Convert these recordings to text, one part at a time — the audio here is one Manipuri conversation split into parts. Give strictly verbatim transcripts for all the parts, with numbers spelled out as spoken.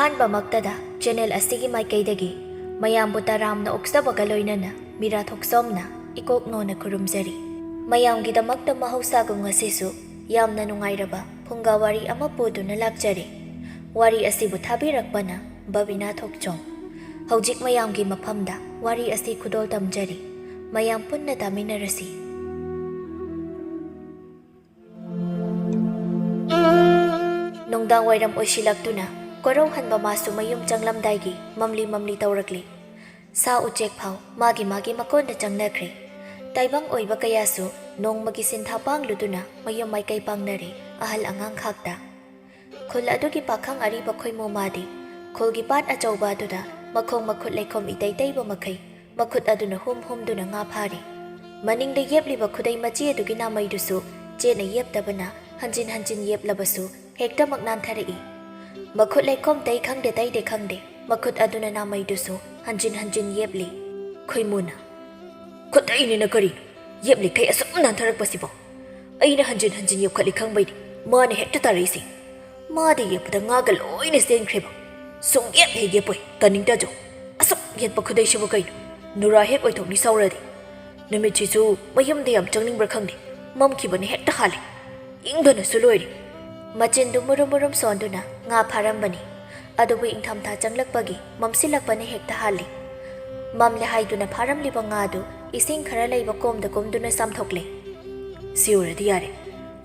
ꯑꯍꯥꯟꯕꯃꯛꯇꯗ ꯆꯦꯅꯦꯜ ꯑꯁꯤꯒꯤ ꯃꯥꯏꯀꯩꯗꯒꯤ ꯃꯌꯥꯝꯕꯨ ꯇꯔꯥꯝꯅ ꯑꯣꯛꯆꯕꯒ ꯂꯣꯏꯅꯅ ꯃꯤꯔꯥ ꯊꯣꯛꯆꯣꯝꯅ ꯏꯀꯣꯛ ꯅꯣꯟꯅ ꯈꯨꯔꯨꯝꯖꯔꯤ꯫ ꯃꯌꯥꯝꯒꯤꯗꯃꯛꯇ ꯃꯍꯧꯁꯥꯒꯨꯝ ꯉꯁꯤꯁꯨ ꯌꯥꯝꯅ ꯅꯨꯡꯉꯥꯏꯔꯕ ꯐꯨꯡꯒꯥ ꯋꯥꯔꯤ ꯑꯃ ꯄꯨꯗꯨꯅ ꯂꯥꯛꯆꯔꯤ꯫ ꯋꯥꯔꯤ ꯑꯁꯤꯕꯨ ꯊꯥꯕꯤꯔꯛꯄꯅ ꯕꯕꯤꯅꯥ ꯊꯣꯛꯆꯣꯝ꯫ ꯍꯧꯖꯤꯛ ꯃꯌꯥꯝꯒꯤ ꯃꯐꯝꯗ ꯋꯥꯔꯤ ꯑꯁꯤ ꯈꯨꯗꯣꯜ ꯇꯝꯖꯔꯤ꯫ ꯃꯌꯥꯝ ꯄꯨꯟꯅ ꯇꯥꯃꯤꯟꯅꯔꯁꯤ꯫ ꯅꯨꯡꯗꯥꯡ ꯋꯥꯏꯔꯝ ꯑꯣꯏꯁꯤꯜꯂꯛꯇꯨꯅ ꯀꯣꯔꯧꯍꯟꯕ ꯃꯥꯁꯨ ꯃꯌꯨꯝ ꯆꯪꯂꯝꯗꯥꯏꯒꯤ ꯃꯝꯂꯤ ꯃꯝꯂꯤ ꯇꯧꯔꯛꯂꯤ꯫ ꯁꯥ ꯎꯆꯦꯛ ꯐꯥꯎ ꯃꯥꯒꯤ ꯃꯥꯒꯤ ꯃꯀꯣꯟꯗ ꯆꯪꯅꯈ꯭ꯔꯦ꯫ ꯇꯥꯏꯕꯪ ꯑꯣꯏꯕ ꯀꯌꯥꯁꯨ ꯅꯣꯡꯃꯒꯤ ꯁꯤꯟꯊꯥ ꯄꯥꯡꯂꯨꯗꯨꯅ ꯃꯌꯨꯝ ꯃꯥꯏꯀꯩ ꯄꯥꯡꯅꯔꯦ, ꯑꯍꯜ ꯑꯉꯥꯡ ꯈꯥꯛꯇ꯫ ꯈꯨꯜ ꯑꯗꯨꯒꯤ ꯄꯥꯈꯪ ꯑꯔꯤꯕ ꯈꯣꯏꯃꯨ ꯃꯥꯗꯤ ꯈꯨꯜꯒꯤ ꯄꯥꯠ ꯑꯆꯧꯕ ꯑꯗꯨꯗ ꯃꯈꯣꯡ ꯃꯈꯨꯠ ꯂꯩꯈꯣꯝ ꯏꯇꯩ ꯇꯩꯕ ꯃꯈꯩ ꯃꯈꯨꯠ ꯑꯗꯨꯅ ꯍꯨꯝ ꯍꯨꯝꯗꯨꯅ ꯉꯥ ꯐꯥꯔꯤ꯫ ꯃꯅꯤꯡꯗ ꯌꯦꯞꯂꯤꯕ ꯈꯨꯗꯩ ꯃꯆꯦ ꯑꯗꯨꯒꯤ ꯅꯥꯃꯩꯗꯨꯁꯨ ꯆꯦꯠꯅ ꯌꯦꯞꯇꯕꯅ ꯍꯟꯖꯤꯟ ꯍꯟꯖꯤꯟ ꯌꯦꯞꯂꯕꯁꯨ ꯍꯦꯛꯇꯃꯛ ꯅꯥꯟꯊꯔꯛꯏ꯫ ꯃꯈꯨꯠ ꯂꯩꯈꯣꯝ ꯇꯩ ꯈꯪꯗꯦ ꯇꯩꯗꯦ ꯈꯪꯗꯦ, ꯃꯈꯨꯠ ꯑꯗꯨꯅ ꯅꯥꯃꯩꯗꯨꯁꯨ ꯍꯟꯖꯤꯟ ꯍꯟꯖꯤꯟ ꯌꯦꯞꯂꯤ꯫ ꯈꯣꯏꯃꯨꯅ, "ꯈꯨꯗꯩꯅꯤꯅ ꯀꯔꯤꯅꯣ? ꯌꯦꯞꯂꯤꯈꯩ ꯑꯁꯨꯛ ꯅꯥꯟꯊꯔꯛꯄꯁꯤꯕꯣ? ꯑꯩꯅ ꯍꯟꯖꯤꯟ ꯍꯟꯖꯤꯟ ꯌꯦꯞꯈꯠꯂꯤ ꯈꯪꯕꯩꯅꯤ ꯃꯥꯅ ꯍꯦꯛꯇ ꯇꯥꯔꯛꯏꯁꯦ꯫ ꯃꯥꯗꯤ ꯌꯦꯞꯄꯗ ꯉꯥꯒ ꯂꯣꯏꯅ ꯆꯦꯟꯈ꯭ꯔꯦꯕ꯫ ꯁꯨꯡꯌꯦꯞ ꯍꯦꯛ ꯌꯦꯞꯄꯣꯏ, ꯇꯥꯅꯤꯡꯗꯖꯧ꯫ ꯑꯁꯨꯛ ꯌꯦꯠꯄ ꯈꯨꯗꯩꯁꯤꯕꯨ ꯀꯩꯅꯣ? ꯅꯨꯔꯥ ꯍꯦꯛ ꯑꯣꯏꯊꯣꯛꯅꯤ ꯁꯥꯎꯔꯗꯤ꯫ ꯅꯨꯃꯤꯠꯁꯤꯁꯨ ꯃꯌꯨꯝꯗ ꯌꯥꯝ ꯆꯪꯅꯤꯡꯕ꯭ꯔꯥ ꯈꯪꯗꯦ, ꯃꯝꯈꯤꯕꯅ ꯍꯦꯛꯇ ꯍꯥꯜꯂꯦ꯫ ꯏꯪꯕꯅꯁꯨ ꯂꯣꯏꯔꯦ꯫" ꯃꯆꯤꯟꯗꯨ ꯃꯨꯔꯨꯝ ꯃꯨꯔꯨꯝ ꯁꯣꯟꯗꯨꯅ ꯉꯥ ꯐꯥꯔꯝꯕꯅꯤ꯫ ꯑꯗꯨꯕꯨ ꯏꯪꯊꯝꯊꯥ ꯆꯪꯂꯛꯄꯒꯤ ꯃꯝꯁꯤꯜꯂꯛꯄꯅ ꯍꯦꯛꯇ ꯍꯥꯜꯂꯤ꯫ ꯃꯝꯂꯦ ꯍꯥꯏꯗꯨꯅ ꯐꯥꯔꯝꯂꯤꯕ ꯉꯥꯗꯨ ꯏꯁꯤꯡ ꯈꯔ ꯂꯩꯕ ꯀꯣꯝꯗ ꯀꯨꯝꯗꯨꯅ ꯆꯥꯝꯊꯣꯛꯂꯦ꯫ "ꯁꯤ ꯑꯣꯏꯔꯗꯤ ꯌꯥꯔꯦ,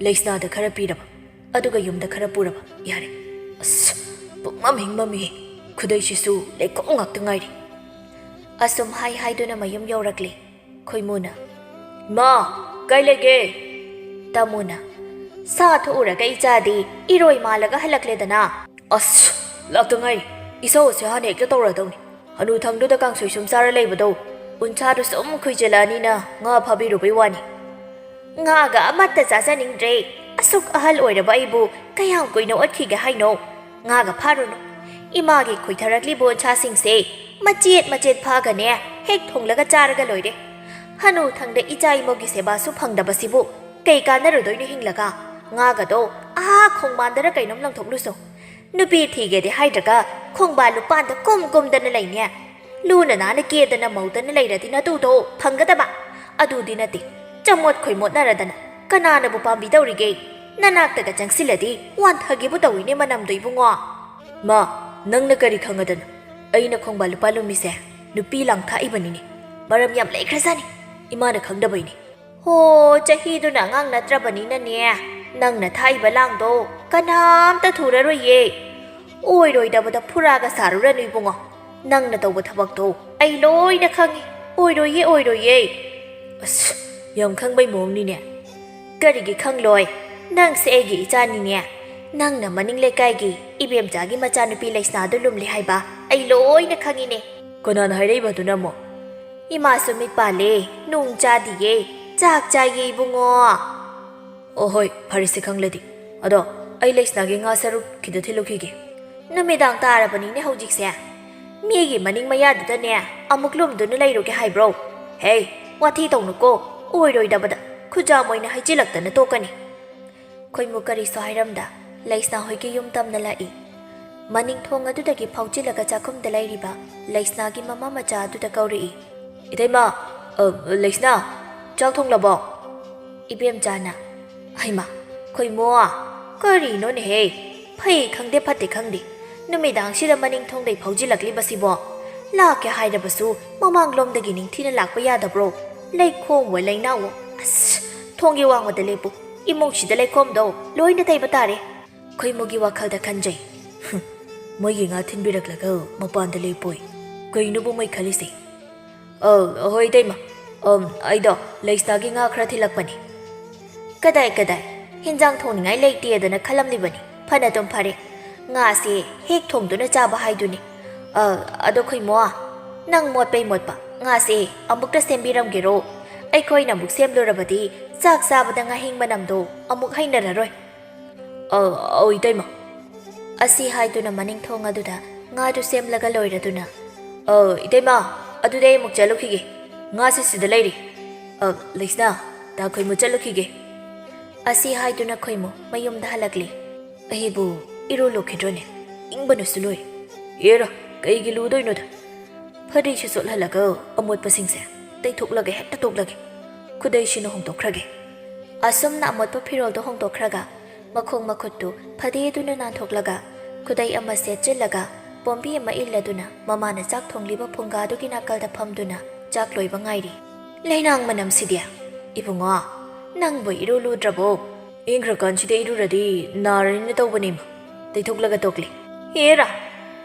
ꯂꯩꯁꯅꯥꯗ ꯈꯔ ꯄꯤꯔꯕ, ꯑꯗꯨꯒ ꯌꯨꯝꯗ ꯈꯔ ꯄꯨꯔꯕ ꯌꯥꯔꯦ꯫ ꯑꯁ, ꯄꯨꯡꯃꯝ ꯍꯦꯛ ꯃꯝꯃꯤꯍꯦ, ꯈꯨꯗꯩꯁꯤꯁꯨ ꯂꯩꯈꯣꯝ ꯉꯥꯛꯇ ꯉꯥꯏꯔꯦ꯫" ꯑꯁꯨꯝ ꯍꯥꯏ ꯍꯥꯏꯗꯨꯅ ꯃꯌꯨꯝ ꯌꯧꯔꯛꯂꯦ꯫ ꯈꯣꯏꯃꯨꯅ, "ꯏꯃꯥ, ꯀꯥꯏ ꯂꯩꯒꯦ?" ꯇꯥꯃꯣꯅ, "ꯁꯥ ꯊꯣꯛꯎꯔꯒ ꯏꯆꯥꯗꯤ ꯏꯔꯣꯏ ꯃꯥꯜꯂꯒ ꯍꯜꯂꯛꯂꯦꯗꯅ꯫" "ꯑꯁ, ꯂꯥꯛꯇ ꯉꯥꯏꯔꯤ꯫ ꯏꯁꯧ ꯑꯁꯤ ꯍꯥꯟꯅ ꯍꯦꯛꯇ ꯇꯧꯔꯗꯧꯅꯤ꯫ ꯍꯅꯨꯊꯪꯗꯨꯗ ꯀꯥꯡꯁꯣꯏ ꯁꯨꯝ ꯆꯥꯔ ꯂꯩꯕꯗꯧ ꯎꯟꯁꯥꯗꯨ ꯁꯨꯝ ꯈꯨꯏꯖꯤꯜꯂꯛꯑꯅꯤꯅ ꯉꯥ ꯐꯥꯕꯤꯔꯨꯕꯩ ꯋꯥꯅꯤ꯫" "ꯉꯥꯒ ꯑꯃꯠꯇ ꯆꯥꯖꯅꯤꯡꯗ꯭ꯔꯦ꯫ ꯑꯁꯨꯛ ꯑꯍꯜ ꯑꯣꯏꯔꯕ ꯑꯩꯕꯨ ꯀꯌꯥꯝ ꯀꯨꯏꯅ ꯑꯣꯠꯈꯤꯒꯦ ꯍꯥꯏꯅꯣ? ꯉꯥꯒ ꯐꯥꯔꯨꯅꯨ꯫ ꯏꯃꯥꯒꯤ ꯈꯣꯏꯊꯔꯛꯂꯤꯕ ꯎꯟꯁꯥꯁꯤꯡꯁꯦ ꯃꯆꯦꯠ ꯃꯆꯦꯠ ꯐꯥꯒꯅꯦ, ꯍꯦꯛ ꯊꯣꯡꯂꯒ ꯆꯥꯔꯒ ꯂꯣꯏꯔꯦ꯫ ꯍꯅꯨꯊꯪꯗ ꯏꯆꯥ ꯏꯃꯧꯒꯤ ꯁꯦꯕꯥꯁꯨ ꯐꯪꯗꯕꯁꯤꯕꯨ ꯀꯩ ꯀꯥꯟꯅꯔꯨꯗꯣꯏꯅꯣ ꯍꯤꯡꯂꯒ? ꯉꯥꯒꯗꯣ ꯑꯥ ꯈꯣꯡꯕꯥꯟꯗꯔ ꯀꯩꯅꯣꯝ ꯂꯪꯊꯣꯛꯂꯨꯁꯣ꯫ ꯅꯨꯄꯤ ꯊꯤꯒꯦꯗꯤ ꯍꯥꯏꯗ꯭ꯔꯒ ꯈꯣꯡꯕꯥꯜ ꯂꯨꯄꯥꯟꯗ ꯀꯨꯝ ꯀꯨꯝꯗꯅ ꯂꯩꯅꯦ꯫ ꯂꯨꯅ ꯅꯥꯟꯅ ꯀꯦꯗꯅ ꯃꯧꯗꯅ ꯂꯩꯔꯗꯤ ꯅꯇꯨꯗꯣ ꯐꯪꯒꯗꯕ꯫ ꯑꯗꯨꯗꯤ ꯅꯠꯇꯦ, ꯆꯃꯣꯠ ꯈꯣꯏꯃꯣꯠꯅꯔꯗꯅ ꯀꯅꯥꯅꯕꯨ ꯄꯥꯝꯕꯤꯗꯧꯔꯤꯒꯦ? ꯅꯅꯥꯛꯇꯒ ꯆꯪꯁꯤꯜꯂꯗꯤ ꯋꯥꯟꯊꯒꯦꯕꯨ ꯇꯧꯏꯅꯦ ꯃꯅꯝꯗꯣ ꯏꯕꯨꯡꯉꯣ꯫ ꯃꯥ, ꯅꯪꯅ ꯀꯔꯤ ꯈꯪꯉꯗꯅ? ꯑꯩꯅ ꯈꯣꯡꯕꯥꯜ ꯂꯨꯄꯥ ꯂꯨꯝꯃꯤꯁꯦ ꯅꯨꯄꯤ ꯂꯥꯡ ꯊꯥꯛꯏꯕꯅꯤꯅꯦ꯫ ꯃꯔꯝ ꯌꯥꯝ ꯂꯩꯈ꯭ꯔꯖꯥꯠꯅꯤ, ꯏꯃꯥꯅ ꯈꯪꯗꯕꯩꯅꯦ꯫ ꯍꯣ, ꯆꯍꯤꯗꯨꯅ ꯑꯉꯥꯡ ꯅꯠꯇ꯭ꯔꯕꯅꯤꯅꯅꯦ, ꯅꯪꯅ ꯊꯥꯛꯏꯕ ꯂꯥꯡꯗꯣ ꯀꯅꯥꯝꯇ ꯊꯨꯔꯔꯣꯏꯌꯦ꯫ ꯑꯣꯏꯔꯣꯏꯗꯕꯗ ꯐꯨꯔꯥꯒ ꯁꯥꯔꯨꯔꯅꯨ ꯏꯕꯨꯡꯉꯣ꯫ ꯅꯪꯅ ꯇꯧꯕ ꯊꯕꯛꯇꯣ ꯑꯩ ꯂꯣꯏꯅ ꯈꯪꯉꯤ꯫ ꯑꯣꯏꯔꯣꯏꯌꯦ, ꯑꯣꯏꯔꯣꯏꯌꯦ꯫ ꯑꯁ, ꯌꯥꯝ ꯈꯪꯕꯩ ꯃꯑꯣꯡꯅꯤꯅꯦ꯫ ꯀꯔꯤꯒꯤ ꯈꯪꯂꯣꯏ? ꯅꯪꯁꯦ ꯑꯩꯒꯤ ꯏꯆꯥꯅꯤꯅꯦ꯫ ꯅꯪꯅ ꯃꯅꯤꯡ ꯂꯩꯀꯥꯏꯒꯤ ꯏꯕꯦꯝꯆꯥꯒꯤ ꯃꯆꯥꯅꯨꯄꯤ ꯂꯩꯁꯅꯥꯗꯨ ꯂꯨꯝꯂꯦ ꯍꯥꯏꯕ ꯑꯩ ꯂꯣꯏꯅ ꯈꯪꯉꯤꯅꯦ꯫ ꯀꯅꯥꯅ ꯍꯥꯏꯔꯛꯏꯕ ꯑꯗꯨꯅ ꯑꯃꯨꯛ? ꯏꯃꯥꯁꯨ ꯃꯤꯠ ꯄꯥꯜꯂꯦ, ꯅꯨꯡ ꯆꯥꯗꯤꯌꯦ, ꯆꯥꯛ ꯆꯥꯏꯌꯦ ꯏꯕꯨꯡꯉꯣ꯫ ꯑꯣ ꯍꯣꯏ, ꯐꯔꯦꯁꯦ ꯈꯪꯂꯗꯤ꯫ ꯑꯗꯣ ꯑꯩ ꯂꯩꯁꯅꯥꯒꯤ ꯉꯥ ꯁꯔꯨꯛ ꯈꯤꯇ ꯊꯤꯜꯂꯨꯈꯤꯒꯦ꯫ ꯅꯨꯃꯤꯗꯥꯡ ꯇꯥꯔꯕꯅꯤꯅꯦ ꯍꯧꯖꯤꯛꯁꯦ꯫ ꯃꯤꯒꯤ ꯃꯅꯤꯡ ꯃꯌꯥꯗꯨꯗꯅꯦ ꯑꯃꯨꯛ ꯂꯨꯝꯗꯨꯅ ꯂꯩꯔꯨꯒꯦ ꯍꯥꯏꯕ꯭ꯔꯣ? ꯍꯦ, ꯋꯥꯊꯤ ꯇꯧꯅꯨꯀꯣ, ꯑꯣꯏꯔꯣꯏꯗꯕꯗ ꯈꯨꯖꯥꯝ ꯑꯣꯏꯅ ꯍꯩꯖꯤꯜꯂꯛꯇꯅ ꯇꯣꯛꯀꯅꯤ꯫ ꯈꯣꯏꯃꯨ ꯀꯔꯤꯁꯨ ꯍꯥꯏꯔꯝꯗ ꯂꯩꯁꯅꯥ ꯍꯣꯏꯒꯤ ꯌꯨꯝ ꯇꯝꯅ ꯂꯥꯛꯏ꯫ ꯃꯅꯤꯡ ꯊꯣꯡ ꯑꯗꯨꯗꯒꯤ ꯐꯥꯎꯖꯤꯜꯂꯒ ꯆꯥꯛꯈꯨꯝꯗ ꯂꯩꯔꯤꯕ ꯂꯩꯁꯅꯥꯒꯤ ꯃꯃꯥ ꯃꯆꯥ ꯑꯗꯨꯗ ꯀꯧꯔꯛꯏ꯫ ꯏꯇꯩꯃ, ꯑ, ꯂꯩꯁꯅꯥ, ꯆꯥꯛ ꯊꯣꯡꯂꯕꯣ? ꯏꯕꯦꯝꯆꯥꯅ, ꯍꯩꯃꯥ, ꯈꯣꯏꯃꯣ, ꯀꯔꯤꯅꯣꯅꯦꯍꯦ? ꯐꯩ ꯈꯪꯗꯦ ꯐꯠꯇꯦ ꯈꯪꯗꯦ, ꯅꯨꯃꯤꯗꯥꯡꯁꯤꯗ ꯃꯅꯤꯡ ꯊꯣꯡꯗꯩ ꯐꯥꯎꯖꯤꯜꯂꯛꯂꯤꯕꯁꯤꯕꯣ? ꯂꯥꯛꯀꯦ ꯍꯥꯏꯔꯕꯁꯨ ꯃꯃꯥꯡꯂꯣꯝꯗꯒꯤ ꯅꯤꯡꯊꯤꯅ ꯂꯥꯛꯄ ꯌꯥꯗꯕ꯭ꯔꯣ? ꯂꯩꯈꯣꯝꯋꯣ ꯂꯩꯅꯥꯎꯋꯣ꯫ ꯑꯁ, ꯊꯣꯡꯒꯤ ꯋꯥꯡꯃꯗ ꯂꯦꯞꯄꯨ꯫ ꯏꯃꯨꯡꯁꯤꯗ ꯂꯩꯈꯣꯝꯗꯣ ꯂꯣꯏꯅ ꯇꯩꯕ ꯇꯥꯔꯦ꯫ ꯈꯣꯏꯃꯨꯒꯤ ꯋꯥꯈꯜꯗ ꯈꯟꯖꯩ꯫ ꯍꯨꯝ, ꯃꯣꯏꯒꯤ ꯉꯥ ꯊꯤꯟꯕꯤꯔꯛꯂꯒ ꯃꯄꯥꯟꯗ ꯂꯦꯞꯄꯣꯏ꯫ ꯀꯩꯅꯣꯕꯨ ꯃꯣꯏ ꯈꯜꯂꯤꯁꯦ? ꯑ, ꯍꯣꯏ, ꯏꯇꯩꯃ꯫ ꯑꯝ, ꯑꯩꯗꯣ ꯂꯩꯁꯅꯥꯒꯤ ꯉꯥ ꯈꯔ ꯊꯤꯜꯂꯛꯄꯅꯤ꯫ ꯀꯗꯥꯏ, ꯀꯗꯥꯏ? ꯍꯤꯟꯖꯥꯡ ꯊꯣꯡꯅꯤꯡꯉꯥꯏ ꯂꯩꯇꯦꯗꯅ ꯈꯜꯂꯝꯂꯤꯕꯅꯤ꯫ ꯐꯅ ꯑꯗꯨꯝ ꯐꯔꯦ꯫ ꯉꯥꯁꯦ ꯍꯦꯛ ꯊꯣꯡꯗꯨꯅ ꯆꯥꯕ ꯍꯥꯏꯗꯨꯅꯤ꯫ ꯑ, ꯑꯗꯣ ꯈꯣꯏꯃꯣ, ꯅꯪ ꯃꯣꯠꯄꯩ ꯃꯣꯠꯄ ꯉꯥꯁꯦ ꯑꯃꯨꯛꯇ ꯁꯦꯝꯕꯤꯔꯝꯒꯦꯔꯣ? ꯑꯩꯈꯣꯏꯅ ꯑꯃꯨꯛ ꯁꯦꯝꯂꯨꯔꯕꯗꯤ ꯆꯥꯛ ꯆꯥꯕꯗ ꯉꯥꯍꯤꯡ ꯃꯅꯝꯗꯣ ꯑꯃꯨꯛ ꯍꯩꯅꯔꯔꯣꯏ꯫ ꯑ, ꯑꯧ, ꯏꯇꯩꯃ꯫ ꯑꯁꯤ ꯍꯥꯏꯗꯨꯅ ꯃꯅꯤꯡ ꯊꯣꯡ ꯑꯗꯨꯗ ꯉꯥꯗꯨ ꯁꯦꯝꯂꯒ ꯂꯣꯏꯔꯗꯨꯅ, "ꯑ, ꯏꯇꯩꯃ, ꯑꯗꯨꯗꯤ ꯑꯩ ꯑꯃꯨꯛ ꯆꯠꯂꯨꯈꯤꯒꯦ꯫ ꯉꯥꯁꯦ ꯁꯤꯗ ꯂꯩꯔꯤ꯫ ꯑ, ꯂꯩꯁꯅꯥ, ꯇꯥ ꯈꯣꯏꯃꯨ ꯆꯠꯂꯨꯈꯤꯒꯦ꯫" ꯑꯁꯤ ꯍꯥꯏꯗꯨꯅ ꯈꯣꯏꯃꯨ ꯃꯌꯨꯝꯗ ꯍꯜꯂꯛꯂꯤ꯫ ꯑꯩꯕꯨ ꯏꯔꯨ ꯂꯨꯈꯤꯗ꯭ꯔꯣꯅꯦ? ꯏꯪꯕꯅꯁꯨ ꯂꯣꯏ꯫ ꯑꯦꯔꯥ, ꯀꯩꯒꯤ ꯂꯨꯗꯣꯏꯅꯣꯗ? ꯐꯗꯤꯁꯤ ꯆꯣꯠꯍꯜꯂꯒ ꯑꯃꯣꯠꯄꯁꯤꯡꯁꯦ ꯇꯩꯊꯣꯛꯂꯒ ꯍꯦꯛꯇ ꯇꯣꯛꯂꯒꯦ꯫ ꯈꯨꯗꯩꯁꯤꯅ ꯍꯣꯡꯗꯣꯛꯈ꯭ꯔꯒꯦ꯫ ꯑꯁꯨꯝꯅ ꯑꯃꯣꯠꯄ ꯐꯤꯔꯣꯜꯗꯣ ꯍꯣꯡꯗꯣꯛꯈ꯭ꯔꯒ ꯃꯈꯣꯡ ꯃꯈꯨꯠꯇꯨ ꯐꯗꯤ ꯑꯗꯨꯅ ꯅꯥꯟꯊꯣꯛꯂꯒ ꯈꯨꯗꯩ ꯑꯃ ꯁꯦꯠꯆꯤꯜꯂꯒ ꯄꯣꯝꯕꯤ ꯑꯃ ꯏꯜꯂꯗꯨꯅ ꯃꯃꯥꯅ ꯆꯥꯛ ꯊꯣꯡꯂꯤꯕ ꯐꯨꯡꯒꯥꯗꯨꯒꯤ ꯅꯥꯀꯜꯗ ꯐꯝꯗꯨꯅ ꯆꯥꯛ ꯂꯣꯏꯕ ꯉꯥꯏꯔꯤ꯫ ꯂꯩꯅꯥꯡ ꯃꯅꯝꯁꯤꯗꯤ! ꯏꯕꯨꯡꯉꯣ, ꯅꯪꯕꯨ ꯏꯔꯨ ꯂꯨꯗ꯭ꯔꯕꯣ? ꯏꯪꯈ꯭ꯔꯀꯥꯟꯁꯤꯗ ꯏꯔꯨꯔꯗꯤ ꯅꯥꯔꯅꯤꯅ ꯇꯧꯕꯅꯦꯃ꯫ ꯇꯩꯊꯣꯛꯂꯒ ꯇꯣꯛꯂꯤ꯫ ꯍꯦꯔꯥ,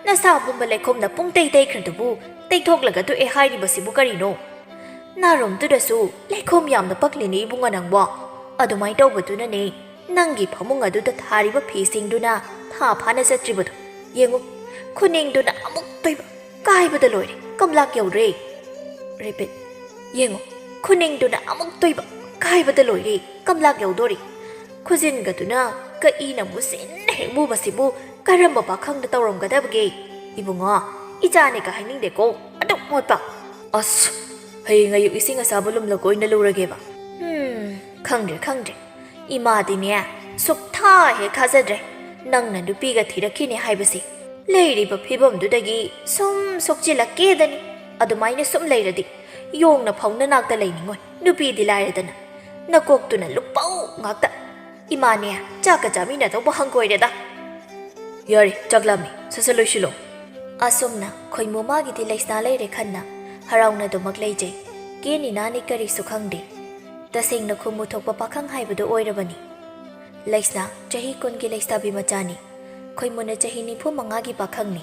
ꯅꯁꯥ ꯄꯨꯝꯕ ꯂꯩꯈꯣꯝꯅ ꯄꯨꯡꯇꯩ ꯇꯩꯈ꯭ꯔꯗꯨꯕꯨ ꯇꯩꯊꯣꯛꯂꯒ ꯇꯣꯛꯑꯦ ꯍꯥꯏꯔꯤꯕꯁꯤꯕꯨ ꯀꯔꯤꯅꯣ? ꯅꯥꯔꯣꯝꯗꯨꯗꯁꯨ ꯂꯩꯈꯣꯝ ꯌꯥꯝꯅ ꯄꯛꯂꯤꯅꯦ ꯏꯕꯨꯡꯉꯣ ꯅꯪꯕꯣ꯫ ꯑꯗꯨꯃꯥꯏꯅ ꯇꯧꯕꯗꯨꯅꯅꯦ ꯅꯪꯒꯤ ꯐꯃꯨꯡ ꯑꯗꯨꯗ ꯊꯥꯔꯤꯕ ꯐꯤꯁꯤꯡꯗꯨꯅ ꯊꯥ ꯐꯥꯅ ꯆꯠꯇ꯭ꯔꯤꯕꯗꯣ꯫ ꯌꯦꯡꯉꯨ, ꯈꯨꯅꯤꯡꯗꯨꯅ ꯑꯃꯨꯛ ꯇꯣꯏꯕ ꯀꯥꯏꯕꯗ ꯂꯣꯏꯔꯦ, ꯀꯝꯂꯥꯛ ꯌꯧꯔꯦ꯫ Repeat. ꯌꯦꯡꯉꯨ, ꯈꯨꯅꯤꯡꯗꯨꯅ ꯑꯃꯨꯛ ꯇꯣꯏꯕ ꯀꯥꯏꯕꯗ ꯂꯣꯏꯔꯦ, ꯀꯝꯂꯥꯛ ꯌꯧꯗꯣꯔꯦ꯫ ꯈꯨꯖꯤꯟꯒꯗꯨꯅ ꯀꯛꯏꯅ ꯃꯨꯁꯤꯟꯅ ꯍꯦꯛ ꯃꯨꯕꯁꯤꯕꯨ ꯀꯔꯝꯕ ꯄꯥꯈꯪꯗ ꯇꯧꯔꯝꯒꯗꯕꯒꯦ? ꯏꯕꯨꯡꯉꯣ, ꯏꯆꯥꯅꯦꯒ ꯍꯥꯏꯅꯤꯡꯗꯦꯀꯣ, ꯑꯗꯨꯛ ꯃꯣꯠꯄ꯫ ꯑꯁ, ꯍꯌꯦꯡ ꯑꯌꯨꯛ ꯏꯁꯤꯡ ꯑꯁꯥꯕ ꯂꯨꯝꯂꯒ ꯑꯣꯏꯅ ꯂꯨꯔꯒꯦꯕ꯫ ꯍꯝ, ꯈꯪꯗ꯭ꯔꯦ, ꯈꯪꯗ꯭ꯔꯦ꯫ ꯏꯃꯥꯗꯤꯅꯦ, ꯁꯨꯛꯊꯥ ꯍꯦꯛ ꯊꯥꯖꯗ꯭ꯔꯦ ꯅꯪꯅ ꯅꯨꯄꯤꯒ ꯊꯤꯔꯛꯈꯤꯅꯦ ꯍꯥꯏꯕꯁꯦ꯫ ꯂꯩꯔꯤꯕ ꯐꯤꯕꯝꯗꯨꯗꯒꯤ ꯁꯨꯝ ꯁꯣꯛꯆꯤꯜꯂꯛꯀꯦꯗꯅꯤ꯫ ꯑꯗꯨꯃꯥꯏꯅ ꯁꯨꯝ ꯂꯩꯔꯗꯤ ꯌꯣꯡꯅ ꯐꯥꯎ ꯅꯅꯥꯛꯇ ꯂꯩꯅꯤꯡꯉꯣꯏ, ꯅꯨꯄꯤꯗꯤ ꯂꯥꯏꯔꯗꯅ꯫ ꯅꯀꯣꯛꯇꯨꯅ ꯂꯨꯄꯧ ꯉꯥꯛꯇ꯫ ꯏꯃꯥꯅꯦ, ꯆꯥꯛꯀ ꯆꯥꯃꯤꯟꯅꯗꯧꯕ ꯍꯪꯒꯣꯏꯔꯦꯗ꯫ ꯌꯥꯔꯦ, ꯆꯥꯛ ꯂꯥꯝꯃꯤ, ꯁꯠ ꯁꯠ ꯂꯣꯏꯁꯤꯜꯂꯣ꯫ ꯑꯁꯨꯝꯅ ꯈꯣꯏꯃꯨ ꯃꯥꯒꯤꯗꯤ ꯂꯩꯁꯅꯥ ꯂꯩꯔꯦ ꯈꯟꯅ ꯍꯔꯥꯎꯅꯗꯨꯃꯛ ꯂꯩꯖꯩ꯫ ꯀꯦꯅꯤ ꯅꯥꯅꯤ ꯀꯔꯤꯁꯨ ꯈꯪꯗꯦ꯫ ꯇꯁꯦꯡꯅ ꯈꯨꯝꯃꯨ ꯊꯣꯛꯄ ꯄꯥꯈꯪ ꯍꯥꯏꯕꯗꯨ ꯑꯣꯏꯔꯕꯅꯤ꯫ ꯂꯩꯁꯅꯥ ꯆꯍꯤ ꯀꯨꯟꯒꯤ ꯂꯩꯁꯥꯕꯤ ꯃꯆꯥꯅꯤ꯫ ꯈꯣꯏꯃꯨꯅ ꯆꯍꯤ ꯅꯤꯐꯨ ꯃꯉꯥꯒꯤ ꯄꯥꯈꯪꯅꯤ꯫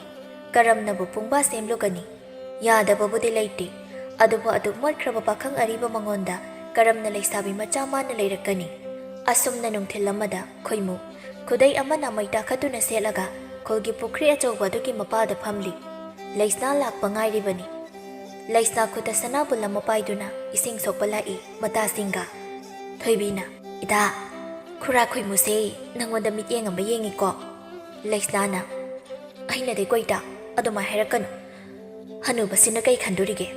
ꯀꯔꯝꯅꯕꯨ ꯄꯨꯡꯕꯥ ꯁꯦꯝꯂꯨꯒꯅꯤ? ꯌꯥꯗꯕꯕꯨꯗꯤ ꯂꯩꯇꯦ꯫ ꯑꯗꯨꯕꯨ ꯑꯗꯨꯛ ꯃꯣꯠꯈ꯭ꯔꯕ ꯄꯥꯈꯪ ꯑꯔꯤꯕ ꯃꯉꯣꯟꯗ ꯀꯔꯝꯅ ꯂꯩꯁꯥꯕꯤ ꯃꯆꯥ ꯃꯥꯟꯅ ꯂꯩꯔꯛꯀꯅꯤ? ꯑꯁꯨꯝꯅ ꯅꯨꯡꯊꯤꯜ ꯑꯃꯗ ꯈꯣꯏꯃꯨ, ꯈꯨꯗꯩ ꯑꯃꯅ ꯃꯩ ꯇꯥꯈꯠꯇꯨꯅ ꯁꯦꯠꯂꯒ ꯈꯨꯜꯒꯤ ꯄꯨꯈ꯭ꯔꯤ ꯑꯆꯧꯕ ꯑꯗꯨꯒꯤ ꯃꯄꯥꯗ ꯐꯝꯂꯤ꯫ ꯂꯩꯁꯅꯥ ꯂꯥꯛꯄ ꯉꯥꯏꯔꯤꯕꯅꯤ꯫ ꯂꯩꯁꯅꯥ ꯈꯨꯠꯇ ꯁꯅꯥꯕꯨꯜ ꯑꯃ ꯄꯥꯏꯗꯨꯅ ꯏꯁꯤꯡ ꯁꯣꯛꯄ ꯂꯥꯛꯏ ꯃꯇꯥꯁꯤꯡꯒ꯫ ꯊꯣꯏꯕꯤꯅ, "ꯏꯇꯥ, ꯈꯨꯔꯥ ꯈꯣꯏꯃꯨꯁꯦ ꯅꯪꯉꯣꯟꯗ ꯃꯤꯠꯌꯦꯡ ꯑꯃ ꯌꯦꯡꯉꯤꯀꯣ?" ꯂꯩꯁꯅꯥꯅ, "ꯍꯩꯅꯗꯦꯀꯣ ꯏꯇꯥ, ꯑꯗꯨꯃꯥꯏ ꯍꯥꯏꯔꯛꯀꯅꯨ꯫ ꯍꯅꯨꯕꯁꯤꯅ ꯀꯩ ꯈꯟꯗꯣꯔꯤꯒꯦ?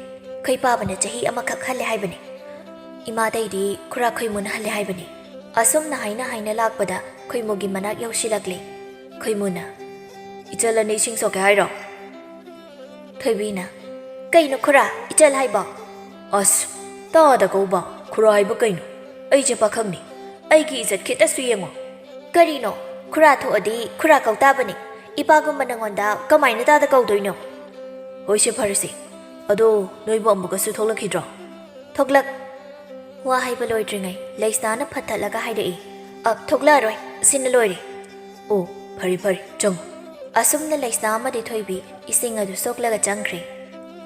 ꯈꯣꯏꯄꯥꯕꯅ ꯆꯍꯤ ꯑꯃꯈꯛ ꯍꯜꯂꯦ ꯍꯥꯏꯕꯅꯤ꯫ ꯏꯃꯥꯗꯩꯗꯤ ꯈꯨꯔꯥ ꯈꯣꯏꯃꯨꯅ ꯍꯜꯂꯦ ꯍꯥꯏꯕꯅꯤ꯫" ꯑꯁꯨꯝꯅ ꯍꯥꯏꯅ ꯍꯥꯏꯅ ꯂꯥꯛꯄꯗ ꯈꯣꯏꯃꯨꯒꯤ ꯃꯅꯥꯛ ꯌꯧꯁꯤꯜꯂꯛꯂꯦ꯫ ꯈꯣꯏꯃꯨꯅ, "ꯏꯆꯜ ꯑꯅꯤ ꯏꯁꯤꯡ ꯁꯣꯛꯀꯦ ꯍꯥꯏꯔꯣ?" ꯊꯣꯏꯕꯤꯅ, "ꯀꯩꯅꯣ ꯈꯨꯔꯥ, ꯏꯆꯜ ꯍꯥꯏꯕꯣ?" "ꯑꯁ, ꯇꯥꯗ ꯀꯧꯕ, ꯈꯨꯔꯥ ꯍꯥꯏꯕ ꯀꯩꯅꯣ? ꯑꯩꯁꯦ ꯄꯥꯈꯪꯅꯤ, ꯑꯩꯒꯤ ꯏꯖꯠ ꯈꯤꯇꯁꯨ ꯌꯦꯡꯉꯣ꯫" "ꯀꯔꯤꯅꯣ? ꯈꯨꯔꯥ ꯊꯣꯛꯑꯗꯤ ꯈꯨꯔꯥ ꯀꯧ ꯇꯥꯕꯅꯤ꯫ ꯏꯄꯥꯒꯨꯝꯕ ꯅꯪꯉꯣꯟꯗ ꯀꯃꯥꯏꯅ ꯇꯥꯗ ꯀꯧꯗꯣꯏꯅꯣ?" "ꯍꯣꯏꯁꯦ, ꯐꯔꯦꯁꯦ꯫ ꯑꯗꯣ ꯅꯣꯏꯕꯨ ꯑꯃꯨꯛꯀꯁꯨ ꯊꯣꯛꯂꯛꯈꯤꯗ꯭ꯔꯣ?" "ꯊꯣꯛꯂꯛ-" ꯋꯥ ꯍꯥꯏꯕ ꯂꯣꯏꯗ꯭ꯔꯤꯉꯩ ꯂꯩꯁꯅꯥꯅ ꯐꯠ ꯊꯠꯂꯒ ꯍꯥꯏꯔꯛꯏ, "ꯑ, ꯊꯣꯛꯂꯛꯑꯔꯣꯏ, ꯁꯤꯅ ꯂꯣꯏꯔꯦ꯫" "ꯑꯣ, ꯐꯔꯦ ꯐꯔꯦ, ꯆꯪꯉꯣ꯫" ꯑꯁꯨꯝꯅ ꯂꯩꯁꯅꯥ ꯑꯃꯗꯤ ꯊꯣꯏꯕꯤ ꯏꯁꯤꯡ ꯑꯗꯨ ꯁꯣꯛꯂꯒ ꯆꯪꯈ꯭ꯔꯦ꯫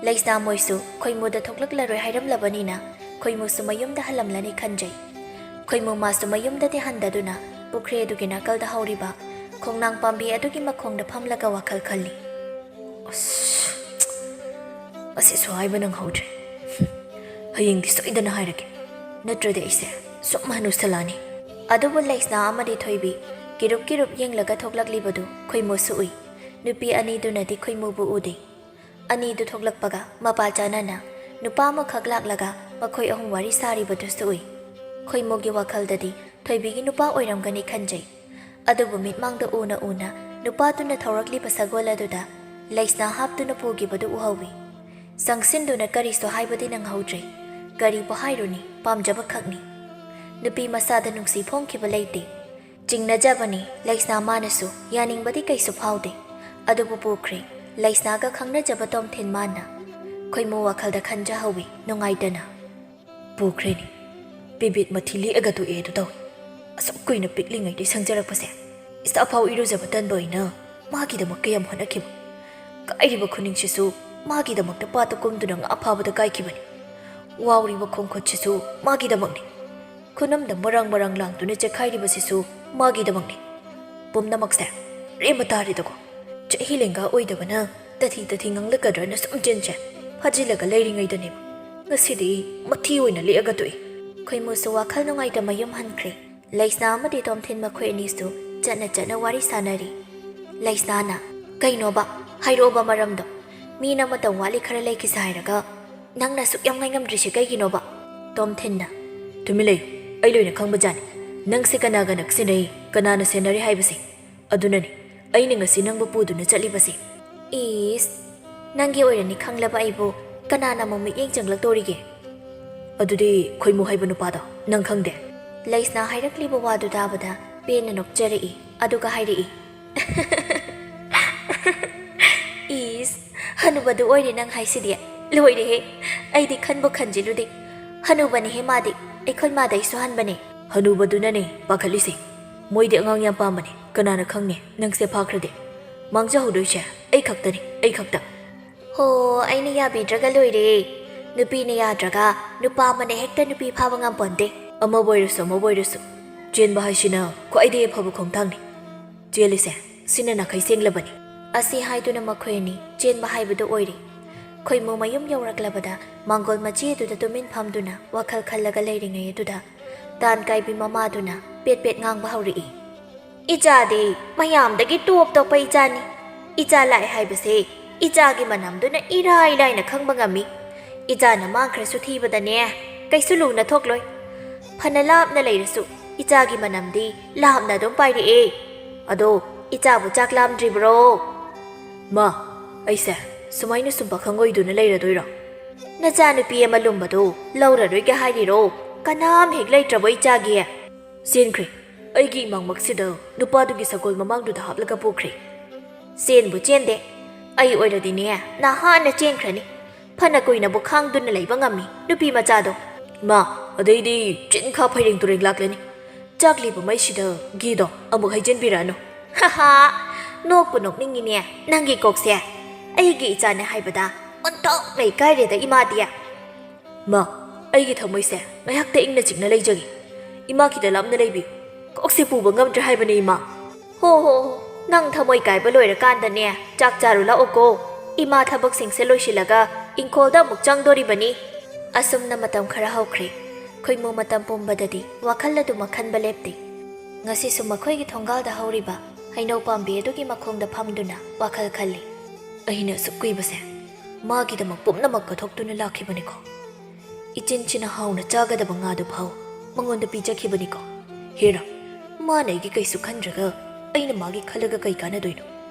ꯂꯩꯁꯅꯥ ꯃꯣꯏꯁꯨ ꯈꯣꯏꯃꯨꯗ ꯊꯣꯛꯂꯛꯂꯔꯣꯏ ꯍꯥꯏꯔꯝꯂꯕꯅꯤꯅ ꯈꯣꯏꯃꯨꯁꯨ ꯃꯌꯨꯝꯗ ꯍꯜꯂꯝꯂꯅꯤ ꯈꯟꯖꯩ꯫ ꯈꯣꯏꯃꯨ ꯃꯥꯁꯨ ꯃꯌꯨꯝꯗꯗꯤ ꯍꯟꯗꯗꯨꯅ ꯄꯨꯈ꯭ꯔꯤ ꯑꯗꯨꯒꯤ ꯅꯥꯀꯜꯗ ꯍꯧꯔꯤꯕ ꯈꯣꯡꯅꯥꯡ ꯄꯥꯝꯕꯤ ꯑꯗꯨꯒꯤ ꯃꯈꯣꯡꯗ ꯐꯝꯂꯒ ꯋꯥꯈꯜ ꯈꯜꯂꯤ꯫ "ꯑꯁ, ꯑꯁꯤꯁꯨ ꯍꯥꯏꯕ ꯅꯪꯍꯧꯗ꯭ꯔꯦ꯫ ꯍꯌꯦꯡꯗꯤ ꯁꯣꯏꯗꯅ ꯍꯥꯏꯔꯒꯦ, ꯅꯠꯇ꯭ꯔꯗꯤ ꯑꯩꯁꯦ ꯁꯨꯝ ꯍꯅꯨꯁꯜꯂꯛꯑꯅꯤ꯫" ꯑꯗꯨꯕꯨ ꯂꯩꯁꯅꯥ ꯑꯃꯗꯤ ꯊꯣꯏꯕꯤ ꯀꯤꯔꯨꯞ ꯀꯤꯔꯨꯞ ꯌꯦꯡꯂꯒ ꯊꯣꯛꯂꯛꯂꯤꯕꯗꯨ ꯈꯣꯏꯃꯨꯁꯨ ꯎꯏ꯫ ꯅꯨꯄꯤ ꯑꯅꯤꯗꯨꯅꯗꯤ ꯈꯣꯏꯃꯨꯕꯨ ꯎꯗꯦ꯫ ꯑꯅꯤꯗꯨ ꯊꯣꯛꯂꯛꯄꯒ ꯃꯄꯥ ꯆꯥꯅꯅ ꯅꯨꯄꯥ ꯑꯃꯈꯛ ꯂꯥꯛꯂꯒ ꯃꯈꯣꯏ ꯑꯍꯨꯝ ꯋꯥꯔꯤ ꯁꯥꯔꯤꯕꯗꯨꯁꯨ ꯎꯏ꯫ ꯈꯣꯏꯃꯨꯒꯤ ꯋꯥꯈꯜꯗꯗꯤ ꯊꯣꯏꯕꯤꯒꯤ ꯅꯨꯄꯥ ꯑꯣꯏꯔꯝꯒꯅꯤ ꯈꯟꯖꯩ꯫ ꯑꯗꯨꯕꯨ ꯃꯤꯠꯃꯥꯡꯗ ꯎꯅ ꯎꯅ ꯅꯨꯄꯥꯗꯨꯅ ꯊꯧꯔꯛꯂꯤꯕ ꯁꯒꯣꯜ ꯑꯗꯨꯗ ꯂꯩꯁꯅꯥ ꯍꯥꯞꯇꯨꯅ ꯄꯨꯈꯤꯕꯗꯨ ꯎꯍꯧꯏ꯫ ꯆꯪꯁꯤꯟꯗꯨꯅ ꯀꯔꯤꯁꯨ ꯍꯥꯏꯕꯗꯤ ꯅꯪꯍꯧꯗ꯭ꯔꯦ꯫ ꯀꯔꯤꯕꯨ ꯍꯥꯏꯔꯨꯅꯤ, ꯄꯥꯝꯖꯕ ꯈꯛꯅꯤ꯫ ꯅꯨꯄꯤ ꯃꯁꯥꯗ ꯅꯨꯡꯁꯤ ꯐꯣꯡꯈꯤꯕ ꯂꯩꯇꯦ꯫ ꯆꯤꯡꯅꯖꯕꯅꯤ ꯂꯩꯁꯅꯥ ꯃꯥꯅꯁꯨ, ꯌꯥꯅꯤꯡꯕꯗꯤ ꯀꯩꯁꯨ ꯐꯥꯎꯗꯦ꯫ ꯑꯗꯨꯕꯨ ꯄꯨꯈ꯭ꯔꯦ, ꯂꯩꯁꯅꯥꯒ ꯈꯪꯅꯖꯕ ꯇꯣꯝꯊꯤꯟ ꯃꯥꯅ꯫ ꯈꯣꯏꯃꯨ ꯋꯥꯈꯜꯗ ꯈꯟꯖꯍꯧꯏ ꯅꯨꯡꯉꯥꯏꯇꯅ꯫ ꯄꯨꯈ꯭ꯔꯦꯅꯦ꯫ ꯄꯤꯕꯤꯠ ꯃꯊꯤ ꯂꯦꯛꯑꯒ ꯇꯣꯛꯑꯦ ꯑꯗꯨ ꯇꯧꯏ꯫ ꯑꯁꯨꯛ ꯀꯨꯏꯅ ꯄꯤꯛꯂꯤꯉꯩꯗꯩ ꯁꯪꯖꯔꯛꯄꯁꯦ, ꯏꯁꯥꯐꯥꯎ ꯏꯔꯨꯖꯕ ꯇꯟꯕ ꯑꯩꯅ ꯃꯥꯒꯤꯗꯃꯛ ꯀꯌꯥꯝ ꯍꯣꯠꯅꯈꯤꯕ꯫ ꯀꯥꯏꯔꯤꯕ ꯈꯨꯅꯤꯡꯁꯤꯁꯨ ꯃꯥꯒꯤꯗꯃꯛꯇ ꯄꯥꯠꯇ ꯀꯨꯝꯗꯨꯅ ꯉꯥ ꯐꯥꯕꯗ ꯀꯥꯏꯈꯤꯕꯅꯤ꯫ ꯋꯥꯎꯔꯤꯕ ꯈꯣꯡꯈꯨꯠꯁꯤꯁꯨ ꯃꯥꯒꯤꯗꯃꯛꯅꯤ꯫ ꯈꯨꯅꯝꯗ ꯃꯔꯥꯡ ꯃꯔꯥꯡ ꯂꯥꯡꯗꯨꯅ ꯆꯦꯈꯥꯏꯔꯤꯕꯁꯤꯁꯨ ꯃꯥꯒꯤꯗꯃꯛꯅꯤ꯫ ꯄꯨꯝꯅꯃꯛꯁꯦ ꯔꯦꯝꯕ ꯇꯥꯔꯦꯗꯀꯣ꯫ ꯆꯍꯤ ꯂꯦꯡꯒꯥ ꯑꯣꯏꯗꯕꯅ ꯇꯊꯤ ꯇꯊꯤ ꯉꯥꯡꯂꯛꯀꯗ꯭ꯔꯅ ꯁꯨꯝ ꯆꯤꯟꯁꯦ ꯐꯥꯖꯤꯜꯂꯒ ꯂꯩꯔꯤꯉꯩꯗꯅꯦꯕ ꯉꯁꯤꯗꯤ ꯃꯊꯤ ꯑꯣꯏꯅ ꯂꯦꯛꯑꯒ ꯇꯣꯛꯏ꯫ ꯈꯣꯏꯃꯨꯁꯨ ꯋꯥꯈꯜ ꯅꯨꯡꯉꯥꯏꯇ ꯃꯌꯨꯝ ꯍꯟꯈ꯭ꯔꯦ꯫ ꯂꯩꯁꯅꯥ ꯑꯃꯗꯤ ꯇꯣꯝꯊꯤꯟ ꯃꯈꯣꯏ ꯑꯅꯤꯁꯨ ꯆꯠꯅ ꯆꯠꯅ ꯋꯥꯔꯤ ꯁꯥꯟꯅꯔꯤ꯫ ꯂꯩꯁꯅꯥꯅ, "ꯀꯩꯅꯣꯕ? ꯍꯥꯏꯔꯛꯑꯣꯕ ꯃꯔꯝꯗꯣ꯫ ꯃꯤꯅ ꯃꯇꯝ ꯋꯥꯠꯂꯤ ꯈꯔ ꯂꯩꯈꯤꯁꯦ ꯍꯥꯏꯔꯒ ꯅꯪꯅ ꯑꯁꯨꯛ ꯌꯥꯝ ꯉꯥꯏꯉꯝꯗ꯭ꯔꯤꯁꯦ ꯀꯩꯒꯤꯅꯣꯕ?" ꯇꯣꯝꯊꯤꯟꯅ, "ꯇꯨꯃꯤꯟ ꯂꯩꯌꯨ, ꯑꯩ ꯂꯣꯏꯅ ꯈꯪꯕꯖꯥꯠꯅꯤ꯫ ꯅꯪꯁꯦ ꯀꯅꯥꯒ ꯅꯛꯁꯤꯟꯅꯩ, ꯀꯅꯥꯅ ꯁꯦꯟꯅꯔꯤ ꯍꯥꯏꯕꯁꯦ꯫ ꯑꯗꯨꯅꯅꯤ ꯑꯩꯅ ꯉꯁꯤ ꯅꯪꯕꯨ ꯄꯨꯗꯨꯅ ꯆꯠꯂꯤꯕꯁꯦ꯫ ꯏꯁ, ꯅꯪꯒꯤ ꯑꯣꯏꯔꯅꯤ ꯈꯪꯂꯕ ꯑꯩꯕꯨ ꯀꯅꯥꯅ ꯑꯃꯨꯛ ꯃꯤꯠꯌꯦꯡ ꯆꯪꯂꯛꯇꯣꯔꯤꯒꯦ? ꯑꯗꯨꯗꯤ ꯈꯣꯏꯃꯨ ꯍꯥꯏꯕ ꯅꯨꯄꯥꯗꯣ ꯅꯪ ꯈꯪꯗꯦ? ꯂꯩꯁꯅꯥ ꯍꯥꯏꯔꯛꯂꯤꯕ ꯋꯥꯗꯨ ꯇꯥꯕꯗ ꯄꯦꯟꯅ ꯅꯣꯛꯆꯔꯛꯏ, ꯑꯗꯨꯒ ꯍꯥꯏꯔꯛꯏ, ꯏꯁ, ꯍꯅꯨꯕꯗꯨ ꯑꯣꯏꯔꯦ ꯅꯪ ꯍꯥꯏꯁꯤꯗꯤ꯫ ꯂꯣꯏꯔꯦꯍꯦ, ꯑꯩꯗꯤ ꯈꯟꯕꯨ ꯈꯟꯖꯤꯜꯂꯨꯗꯦ꯫ ꯍꯅꯨꯕꯅꯦꯍꯦ ꯃꯥꯗꯤ, ꯑꯩꯈꯣꯏ ꯃꯥꯗꯩꯁꯨ ꯍꯟꯕꯅꯦ꯫ ꯍꯅꯨꯕꯗꯨꯅꯅꯦ ꯄꯥꯈꯠꯂꯤꯁꯦ꯫ ꯃꯣꯏꯗꯤ ꯑꯉꯥꯡ ꯌꯥꯝ ꯄꯥꯝꯕꯅꯦ꯫ ꯀꯅꯥꯅ ꯈꯪꯅꯤ ꯅꯪꯁꯦ ꯐꯥꯈ꯭ꯔꯗꯤ? ꯃꯥꯡꯖꯍꯧꯗꯣꯏꯁꯦ ꯑꯩ ꯈꯛꯇꯅꯤ, ꯑꯩ ꯈꯛꯇ꯫ ꯍꯣ, ꯑꯩꯅ ꯌꯥꯕꯤꯗ꯭ꯔꯒ ꯂꯣꯏꯔꯦ꯫ ꯅꯨꯄꯤꯅ ꯌꯥꯗ꯭ꯔꯒ ꯅꯨꯄꯥ ꯑꯃꯅ ꯍꯦꯛꯇ ꯅꯨꯄꯤ ꯐꯥꯕ ꯉꯝꯄꯣꯟꯇꯦ꯫ ꯑꯃꯕꯨ ꯑꯣꯏꯔꯁꯨ ꯑꯃꯕꯨ ꯑꯣꯏꯔꯁꯨ, ꯆꯦꯟꯕ ꯍꯥꯏꯁꯤꯅ ꯈ꯭ꯋꯥꯏꯗꯒꯤ ꯑꯐꯕ ꯈꯣꯡꯊꯥꯡꯅꯤ꯫ ꯆꯦꯜꯂꯤꯁꯦ ꯁꯤꯅ ꯅꯥꯈꯩ ꯁꯦꯡꯂꯕꯅꯤ꯫ ꯑꯁꯤ ꯍꯥꯏꯗꯨꯅ ꯃꯈꯣꯏ ꯑꯅꯤ ꯆꯦꯟꯕ ꯍꯥꯏꯕꯗꯨ ꯑꯣꯏꯔꯦ꯫ ꯈꯣꯏꯃꯨ ꯃꯌꯨꯝ ꯌꯧꯔꯛꯂꯕꯗ ꯃꯥꯡꯒꯣꯜ ꯃꯆꯤ ꯑꯗꯨꯗ ꯇꯨꯃꯤꯟ ꯐꯝꯗꯨꯅ ꯋꯥꯈꯜ ꯈꯜꯂꯒ ꯂꯩꯔꯤꯉꯩ ꯑꯗꯨꯗ ꯇꯥꯟ ꯀꯥꯏꯕꯤ ꯃꯃꯥꯗꯨꯅ ꯄꯦꯠ ꯄꯦꯠ ꯉꯥꯡꯕ ꯍꯧꯔꯛꯏ꯫ ꯏꯆꯥꯗꯤ ꯃꯌꯥꯝꯗꯒꯤ ꯇꯣꯞ ꯇꯣꯞꯄ ꯏꯆꯥꯅꯤ꯫ ꯏꯆꯥ ꯂꯥꯛꯑꯦ ꯍꯥꯏꯕꯁꯦ ꯏꯆꯥꯒꯤ ꯃꯅꯝꯗꯨꯅ ꯏꯔꯥꯏ ꯂꯥꯏꯅ ꯈꯪꯕ ꯉꯝꯃꯤ꯫ ꯏꯆꯥꯅ ꯃꯥꯡꯈ꯭ꯔꯁꯨ ꯊꯤꯕꯗꯅꯦ ꯀꯩꯁꯨ ꯂꯨꯅ ꯊꯣꯛꯂꯣꯏ꯫ ꯐꯅ ꯂꯥꯞꯅ ꯂꯩꯔꯁꯨ ꯏꯆꯥꯒꯤ ꯃꯅꯝꯗꯤ ꯂꯥꯞꯅ ꯑꯗꯨꯝ ꯄꯥꯏꯔꯛꯑꯦ꯫ ꯑꯗꯣ ꯏꯆꯥꯕꯨ ꯆꯥꯛ ꯂꯥꯝꯗ꯭ꯔꯤꯕ꯭ꯔꯣ? ꯃꯥ, ꯑꯩꯁꯦ ꯁꯨꯃꯥꯏꯅ ꯁꯨꯝ ꯄꯥꯈꯪ ꯑꯣꯏꯗꯨꯅ ꯂꯩꯔꯗꯣꯏꯔꯣ? ꯅꯆꯥꯅꯨꯄꯤ ꯑꯃ ꯂꯨꯝꯕꯗꯨ ꯂꯧꯔꯔꯣꯏꯒꯦ ꯍꯥꯏꯔꯤꯔꯣ? ꯀꯅꯥꯝ ꯍꯦꯛ ꯂꯩꯇ꯭ꯔꯕꯣ ꯏꯆꯥꯒꯤ? ꯆꯦꯟꯈ꯭ꯔꯦ꯫ ꯑꯩꯒꯤ ꯏꯃꯥꯡꯃꯛꯁꯤꯗ ꯅꯨꯄꯥꯗꯨꯒꯤ ꯁꯒꯣꯜ ꯃꯃꯥꯡꯗꯨꯗ ꯍꯥꯞꯂꯒ ꯄꯨꯈ꯭ꯔꯦ꯫ ꯆꯦꯟꯕꯨ ꯆꯦꯟꯗꯦ꯫ ꯑꯩ ꯑꯣꯏꯔꯗꯤꯅꯦ ꯅꯍꯥꯟꯅ ꯆꯦꯟꯈ꯭ꯔꯅꯤ꯫ ꯐꯅ ꯀꯨꯏꯅꯕꯨ ꯈꯥꯡꯗꯨꯅ ꯂꯩꯕ ꯉꯝꯃꯤ ꯅꯨꯄꯤ ꯃꯆꯥꯗꯣ꯫ ꯃꯥ, ꯑꯗꯩꯗꯤ ꯆꯤꯟꯈꯥ ꯐꯩꯔꯦꯡ ꯇꯨꯔꯦꯡ ꯂꯥꯛꯂꯅꯤ꯫ ꯆꯥꯛꯂꯤꯕ ꯃꯩꯁꯤꯗ ꯘꯤꯗꯣ ꯑꯃꯨꯛ ꯍꯩꯖꯤꯟꯕꯤꯔꯛꯑꯅꯨ꯫ ꯍꯥꯍꯥ, ꯅꯣꯛꯄꯨ ꯅꯣꯛꯅꯤꯡꯉꯤꯅꯦ ꯅꯪꯒꯤ ꯀꯣꯛꯁꯦ꯫ ꯑꯩꯒꯤ ꯏꯆꯥꯅꯦ ꯍꯥꯏꯕꯗ ꯑꯣꯟꯊꯣꯛꯅ ꯏꯀꯥꯏꯔꯦꯗ ꯏꯃꯥꯗꯤ꯫ ꯃꯥ, ꯑꯩꯒꯤ ꯊꯃꯣꯏꯁꯦ ꯉꯥꯏꯍꯥꯛꯇ ꯏꯪꯅ ꯆꯤꯛꯅ ꯂꯩꯖꯒꯦ꯫ ꯏꯃꯥ ꯈꯤꯇ ꯂꯥꯞꯅ ꯂꯩꯕꯤꯌꯨ꯫ ꯀꯣꯛꯁꯦ ꯄꯨꯕ ꯉꯝꯗ꯭ꯔꯦ ꯍꯥꯏꯕꯅꯦ ꯏꯃꯥ꯫ ꯍꯣ ꯍꯣ ꯍꯣ, ꯅꯪ ꯊꯃꯣꯏ ꯀꯥꯏꯕ ꯂꯣꯏꯔꯀꯥꯟꯗꯅꯦ ꯆꯥꯛ ꯆꯥꯔꯨ ꯂꯥꯛꯑꯣꯀꯣ꯫ ꯏꯃꯥ ꯊꯕꯛꯁꯤꯡꯁꯦ ꯂꯣꯏꯁꯤꯜꯂꯒ ꯏꯪꯈꯣꯜꯗ ꯑꯃꯨꯛ ꯆꯪꯗꯣꯔꯤꯕꯅꯤ꯫ ꯑꯁꯨꯝꯅ ꯃꯇꯝ ꯈꯔ ꯍꯧꯈ꯭ꯔꯦ꯫ ꯈꯣꯏꯃꯨ ꯃꯇꯝ ꯄꯨꯝꯕꯗꯗꯤ ꯋꯥꯈꯜ ꯑꯗꯨꯃꯛ ꯈꯟꯕ ꯂꯦꯞꯇꯦ꯫ ꯉꯁꯤꯁꯨ ꯃꯈꯣꯏꯒꯤ ꯊꯣꯡꯒꯥꯜꯗ ꯍꯧꯔꯤꯕ ꯍꯩꯅꯧ ꯄꯥꯝꯕꯤ ꯑꯗꯨꯒꯤ ꯃꯈꯣꯡꯗ ꯐꯝꯗꯨꯅ ꯋꯥꯈꯜ ꯈꯜꯂꯤ꯫ ꯑꯩꯅ ꯑꯁꯨꯛ ꯀꯨꯏꯕꯁꯦ ꯃꯥꯒꯤꯗꯃꯛ ꯄꯨꯝꯅꯃꯛ ꯀꯠꯊꯣꯛꯇꯨꯅ ꯂꯥꯛꯈꯤꯕꯅꯤꯀꯣ꯫ ꯏꯆꯤꯟ ꯆꯤꯟꯅ ꯍꯥꯎꯅ ꯆꯥꯒꯗꯕ ꯉꯥꯗꯨ ꯐꯥꯎ ꯃꯉꯣꯟꯗ ꯄꯤꯖꯈꯤꯕꯅꯤꯀꯣ꯫ ꯍꯦꯔꯥ, ꯃꯥꯅ ꯑꯩꯒꯤ ꯀꯩꯁꯨ ꯈꯟꯗ꯭ꯔꯒ ꯑꯩꯅ ꯃꯥꯒꯤ ꯈꯜꯂꯒ ꯀꯩ ꯀꯥꯟꯅꯗꯣꯏꯅꯣ?